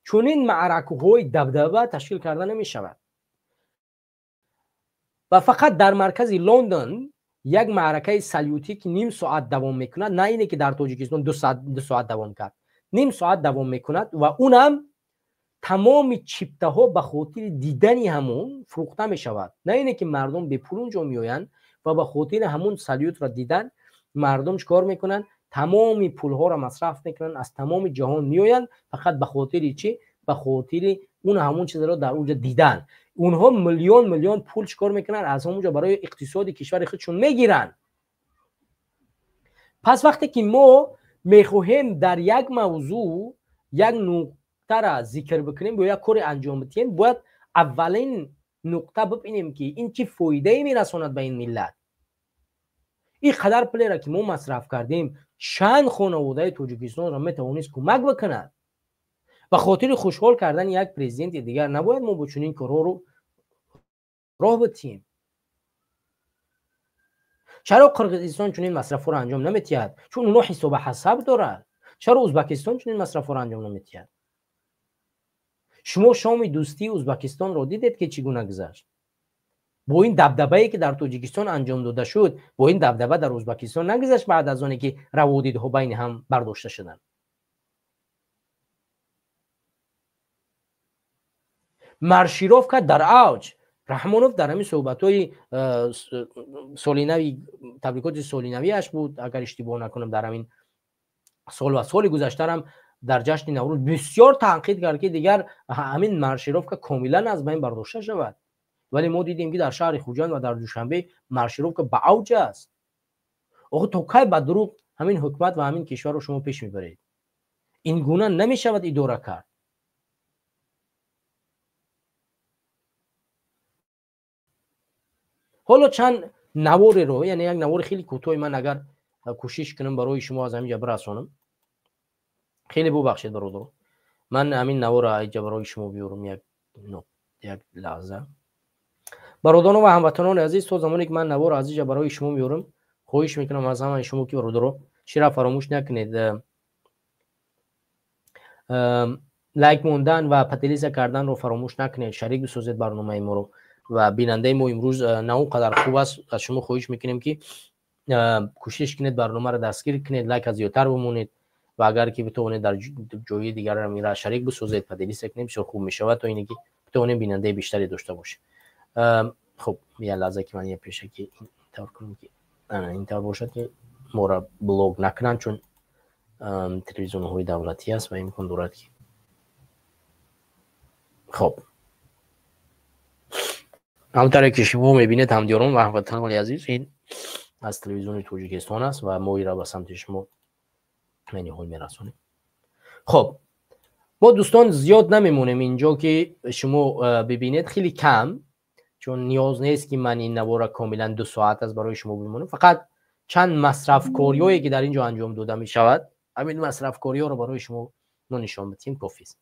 чунин маъракаҳои дабдаба ташкил карда намешавад. Ва фақат дар маркази Лондон як маъракаи салютӣ ки ним соат давом мекунад, на ине ки дар Тоҷикистон ду соат давом кард, ним соат давом мекунад ва унам тамоми чиптаҳо ба хотири дидани ҳамун фурӯхта мешавад. На ине ки мардум бепул унҷо меоянд ва ба хотири ҳамун салютро дидан мардум чӣ кор мекунанд? Тамоми пулҳоро масраф мекунанд, аз тамоми ҷаҳон меоянд фақат ба хотири чӣ? Ба хотири он ҳамун чизро дар онҷо дидан. Онҳо миллион миллион пул чӣ кор мекунанд? Аз ҳамонҷо барои иқтисоди кишвари худшон мегиранд. Пас вақте ки мо мехоҳем дар як мавзӯъ як нуқтара зикр бикунем ё як коре анҷом бидиҳем, бояд аввалин нуқта бибинем ки ин чӣ фоидае мерасонад ба ин миллат. Ин қадар пулеро ки мо масраф кардем, чанд хонаводаи Тоҷикистонро метавонист кӯмак бикунад? Ба хотири хушҳол кардани як президенти дигар набояд мо бо чунин корҳоро роҳ бидиҳем. Чаро Қирғизистон чунин масрафҳоро анҷом наметиҳад? Чун онҳо ҳисоба ҳасаб дорад. Чаро Ӯзбекистон чунин масрафҳоро анҷом наметиҳад? Шумо шоми дӯстии Ӯзбекистонро дидед ки чӣ гуна гузашт? Бо ин дабдабае ки дар Тоҷикистон анҷом дода шуд, бо ин дабдаба дар Ӯзбекистон нагузашт баъд аз оне ки раводидҳо байни ҳам бардошта шуданд. Маршировка дар авҷ. Раҳмонов дар ҳамин суҳбатҳои солинави, табрикоти солинавиаш буд, агар иштибоҳ накунам, дар ҳамин сол ва соли гузаштарам дар ҷашни Наврӯз бисёр танқид кард ки дигар ҳамин маршировка комилан аз байн бардошта шавад. Вале мо дидем ки дар шаҳри Хуҷанд ва дар Душанбе маршировка ба авҷ аст. Охи то кай ба дурӯғ ҳамин ҳукумат ва ҳамин кишварро шумо пеш мебаред? Ин гуна намешавад идора кард. Ҳоло чанд навореро, яъне як навори хеле кӯтоҳи ман агар кӯшиш кунам барои шумо аз ҳамин ҷа бирасонам, хеле бубахшед бародаро, ман ҳамин наворро инҷа барои шумо биёрам як лаҳза. Бародарон ва ҳамватанони азиз, то замоне ки ман наворро аз инҷа барои шумо меорам, хоҳиш мекунам аз ҳамаи шумо ки бародаро чиро фаромӯш накунед, лайк мондан ва поделиться карданро фаромӯш накунед, шарик бисозед барномаи моро. Ва бинандаи мо имрӯз на он қадар хуб аст, аз шумо хоҳиш мекунем ки кӯшиш кунед барномаро дастгир кунед, лайка зиёдтар бимонед ва агар ки битавонед дар ҷои дигарам инро шарик бисозед, поделиться кунед, бисёр хуб мешавад, то ине ки битавонем бинандаи бештаре дошта бошем. Хуб, як лаҳза ки ман я пешаки интавр кунам ки интавр бошад ки моро блог накунанд, чун телевизионҳои давлатӣ аст ва имкон дорад ки хуб ҳамтаре ки шумо мебинед, ҳамдиёрон ва ҳамватанони азиз, ин аз телевизиони Тоҷикистон аст ва мо инро ба самти шумо ниҳол мерасонем. Хуб, мо дӯстон зиёд намемонем инҷо ки шумо бибинед, хеле кам, чун ниёз нест ки ман ин навора комилан 2 соат аст барои шумо бимонам. Фақат чанд масрафкориҳое ки дар инҷо анҷом дода мешавад, ҳамин масрафкориҳоро барои шумо мо нишон бидиҳем, кофист.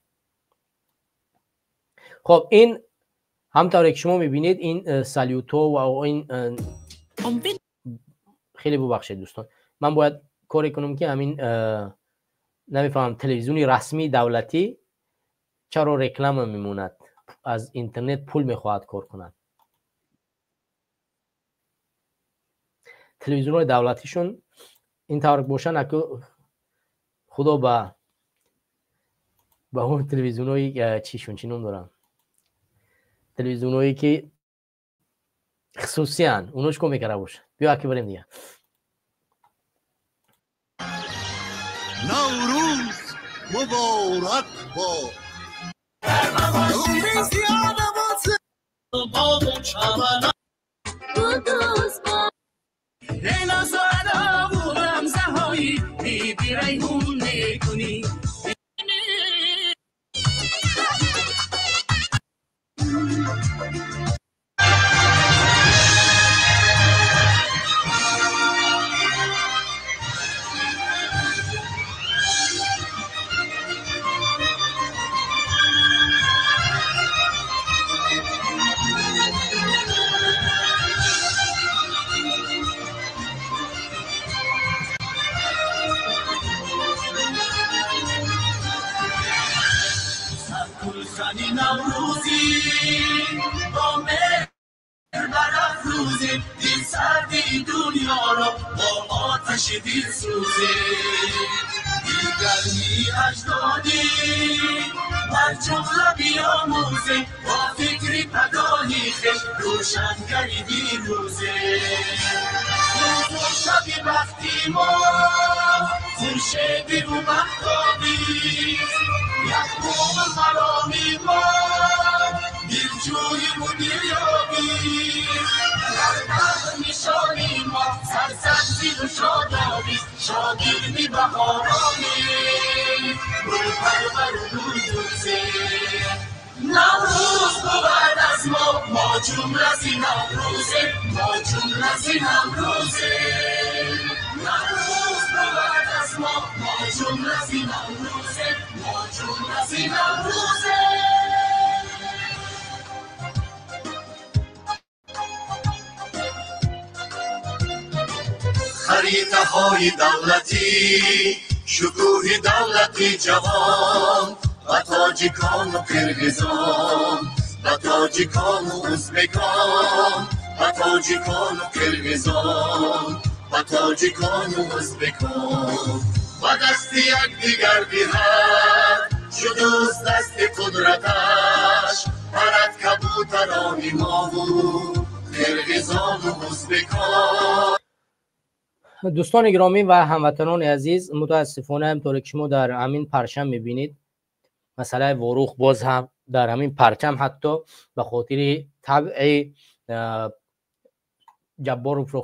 Хуб, ин ҳамтавре ки шумо мебинед, ин салютҳо ва ин хеле бубахшед дӯстон, ман бояд коре кунам ки ҳамин намефаҳмам телевизиони расмии давлатӣ чаро реклама мемонад, аз интернет пул мехоҳад кор кунад. Телевизионҳои давлатишон ин тавр бошанд, аку худо ба он телевизионҳои чишон чӣ ном доранд, телевизионҳое ки хусусиян, оно чӣ кор мекарда бошад? Биё аки барем дигар. Наврӯз муборак бод. با مهر برافروزیم، دل سردی دنیا را با آتش دل سوزیم. دلگرمی اجدادی بر جمله بیاموزیم، با فکری پگاهی خویش روشنگری دیروزیم. روز و شب بختی ما خورشیدی و مهتابی، یک قوم مرامی ما دلجویی و دلیابی. در بر نشانی ما سرسبزی و شادابی، شاگردی بهارانی گل پرور و گل دوزی. نوروز بود از ما، ما جمله زی نوروزیم، ما جمله زی نوروزیم. نوروز بود از ما، ما جمله زی نوروزیم، ما جمله زی نوروزیم. Харитаҳои давлатӣ, шукӯҳи давлати ҷавон, ба тоҷикону қирғизон, ба тоҷикону ӯзбекон, ба тоҷикону қирғизон, ба тоҷикону ӯзбекон. Ба дасти якдигар диҳад чу дӯст дасти қудраташ, парад кабутарони мову қирғизону ӯзбекон. دوستان گرامی و هموطنان عزیز، متاسفانه همطور که شما در همین پرچم میبینید، مسئله واروخ باز هم در همین پرچم حتی به خاطر طبع جباروف رو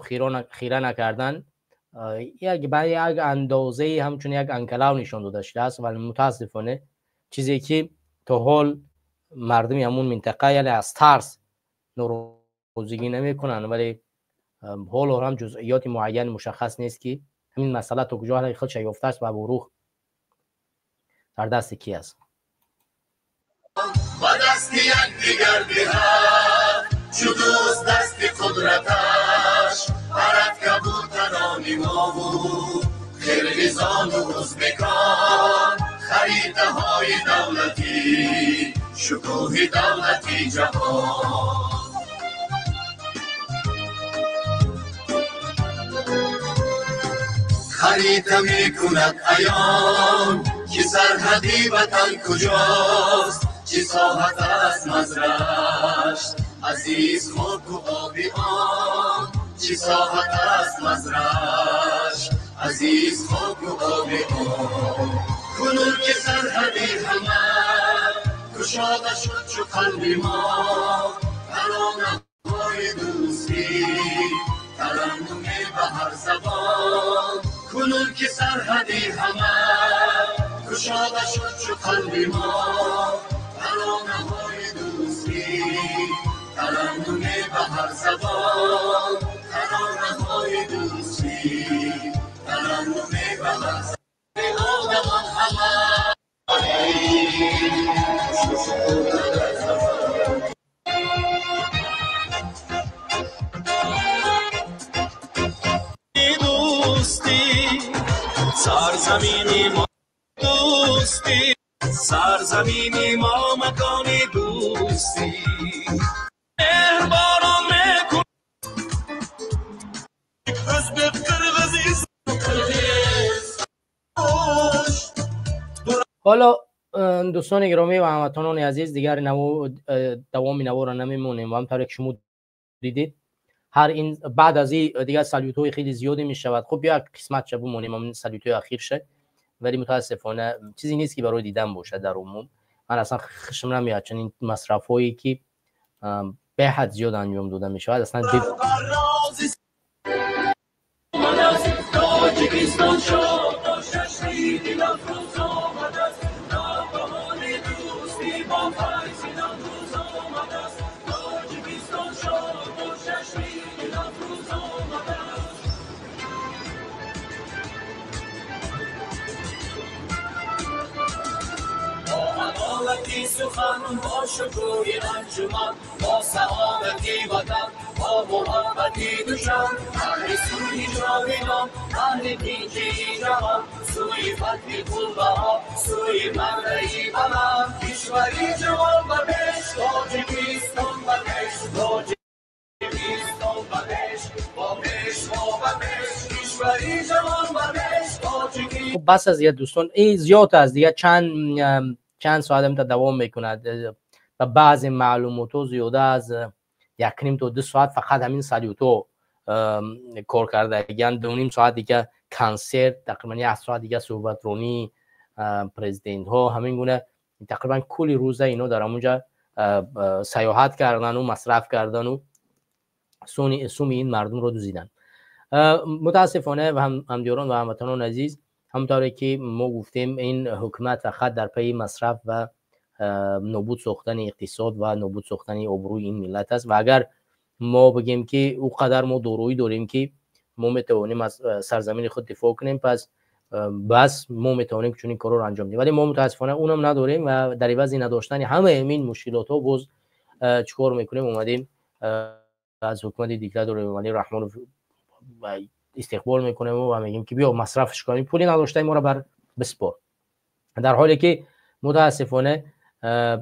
خیره نکردن یک به یک اندازه همچون یک انکلاو نشان داده شده است. ولی متاسفانه چیزی که تا حال مردم همون منطقه یعنی از ترس ناراضگی نمیکنن، ولی حالا هم جزئیات معین مشخص نیست که همین مسئله تا کجا خودش یافته است و واروخ در دست کی است. با دست یکدیگر دهد چو دوست دست قدرتش، پرد کبوتران ما و قرغیزان و ازبکان. خریطه‌های دولتی، شکوه دولتی جهان. خریطه میکند عیان که سرحدی وطن کجاست، چه ساحت است مزرعش عزیز خاک و آبی آن، چه ساحت است مزرعش عزیز خاک و آبی آن. کنون که سرحدی همه کشاده شد چو قلب ما، ترانه‌های دوستی ترنم به هر زبان. کنون که سرحدی همه کشاده شد چو قلب ما، ترانه‌های دوستی ترنم به هر زبان. ترانه‌های دوستی ترنم به هر زبان. آدمان همه دوستی، سرزمینی ما دوستی، سرزمینی ما مکان دوستی. مهربانان میکن ازبک قرغیز. حالا دوستان گرامی و هموطنان عزیز، دیگر دوامی نوار را نمیمونیم و همطور که شما دیدید هر این بعد از این دیگر سالوت های خیلی زیادی می شود. خب یک قسمت چه بمونیم همین سالوت های اخیر شد، ولی متاسفانه چیزی نیست که برای دیدن باشه. در عموم من اصلا خشم نمیاد چنین مصرف هایی که به حد زیاد انجام داده می شود. اصلا سخن با شکوه انجمن، با سعادتی وطن، با با محبتی دوشان، اهل سوی جاویدان، اهل تینجی جهان، سوی فتح قلبها، سوی مبدعی بلند، کشوری جوان و پیش، تاجیکستان و پیش، تاجیکستان و پیش، با پیش با پیش، کشوری جوان و پیش، تاجیکستان. خب بس از دیگه دوستان، این زیاد از دیگه چند ساعت هم تا دوام میکند و بعضی معلومات زیاده از 1.5 تا 2 ساعت فقط همین سالیوتو کار کرده، یعنی 2.5 ساعت دیگه کنسرت، تقریبا 1 ساعت دیگه صحبت رونی پرزیدنت ها، همین گونه تقریبا کلی روزه اینا در اونجا سیاحت کردن و مصرف کردن و سومی این مردم رو دزدیدن. متاسفانه و همدیاران و هموطنان عزیز، همونطوری که ما گفتیم این حکومت فقط در پی مصرف و نابود ساختن اقتصاد و نابود ساختن آبروی این ملت است و اگر ما بگیم که او قدر ما دارویی داریم که ما میتوانیم از سرزمین خود دفاع کنیم، پس بس ما میتوانیم چنین کارا رو انجام بدیم، ولی ما متاسفانه اونم نداریم و در عوض نداشتن همه این مشکلات ها باز چیکار میکنیم؟ اومدیم از حکومت دیکتاتور امامعلی رحمان و استقبال میکنیم و میگیم که بیا مصرفش کنیم، پولی نداشته ما رو بر بسپار، در حالی که متاسفانه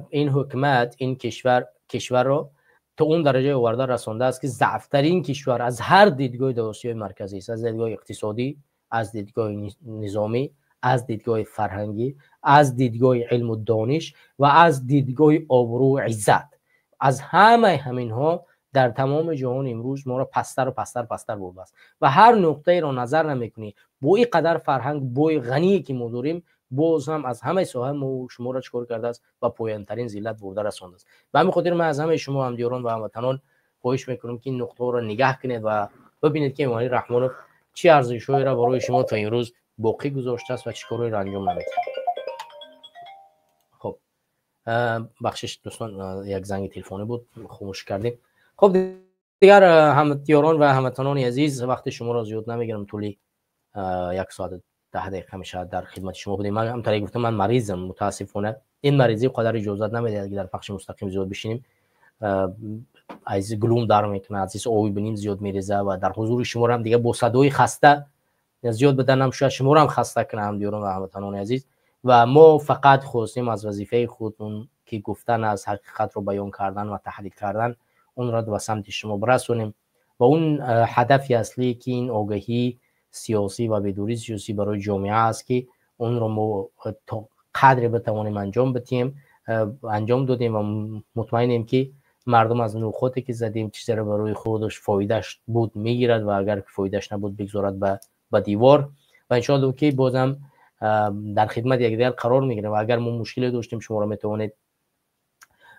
این حکومت این کشور رو تا اون درجه آورده رسانده است که ضعفترین کشور از هر دیدگاه در آسیای مرکزی است، از دیدگاه اقتصادی، از دیدگاه نظامی، از دیدگاه فرهنگی، از دیدگاه علم و دانش و از دیدگاه آبرو و عزت. از همه همینها در تمام جهان امروز ما را پستر و پستر پستر برده است و هر نقطه را نظر نمیکنی با این قدر فرهنگ بوی غنی که ما داریم، باز هم از همه ساحه ما شما را چکار کرده است و پایین‌ترین ذلت برده رسانده است. به همین خاطر من از همه شما همدیاران و هموطنان خواهش میکنم که این نقطه را نگاه کنید و ببینید که امامعلی رحمانوف چه ارزش‌هایی را برای شما تا امروز باقی گذاشته است و چه کارهایی را انجام نمیده. خب بخشش دوستان، یک زنگ تلفنی بود خاموش کردیم. خب دیگر همدیاران و هموطنان عزیز، وقت شما را زیاد نمیگیرم، طولی 1 ساعت 10 دقیقه میشه در خدمت شما بودیم. من هم طریق گفتم من مریضم، متاسفانه این مریضی قدر اجازه نمیده که در پخش مستقیم زیاد بشینیم، از گلوم در میکنه، از آبی بنیم زیاد میریزه و در حضور شما هم دیگه با صدای خسته زیاد بدنم شاید شما هم خسته کنه همدیاران و هموطنان عزیز. و ما فقط خواستیم از وظیفه خودمون که گفتن از حقیقت رو بیان کردن و تحلیل کردن اون را به سمت شما برسونیم و اون هدف اصلی که این آگاهی سیاسی و بیداری سیاسی برای جامعه است که اون رو ما تا قدری بتوانیم انجام بدیم، انجام دادیم و مطمئنیم که مردم از نقاطی که زدیم چیزی رو برای خودش فایدهش بود میگیرد و اگر فایدهش نبود بگذارد به دیوار و انشاءالله که بازم در خدمت یکدیگر قرار میگیریم و اگر ما مشکلی داشتیم شما را میتوانید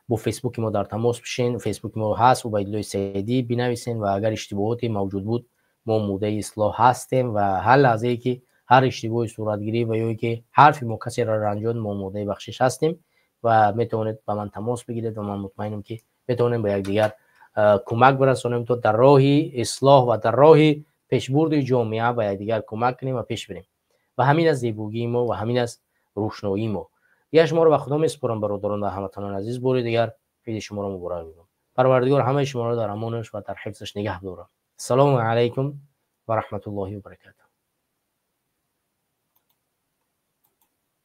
با فیسبوک ما در تماس بشین، فیسبوک ما هست عبیدالله سعیدی بنویسین و اگر اشتباهاتی موجود بود ما آماده اصلاح هستیم و هر لحظه ای که هر اشتباهی صورت گیری و یا که حرف ما کسی را رنجاند ما آماده بخشش هستیم و میتوانید با من تماس بگیرید و من مطمئنم که میتوانیم به یکدیگر کمک برسانیم تا در راه اصلاح و در راه پیشبرد جامعه به یکدیگر کمک کنیم و پیش بریم و همین از زیبوگی ما و همین از روشنایی ما. دیگه شما رو به خدا میسپارم برادران و هموطنان عزیز، باری دیگر عید شما رو مبارک میگم. پروردگار همه شما رو در امانش و در حفظش نگه داره. السلام علیکم و رحمت الله و برکاته.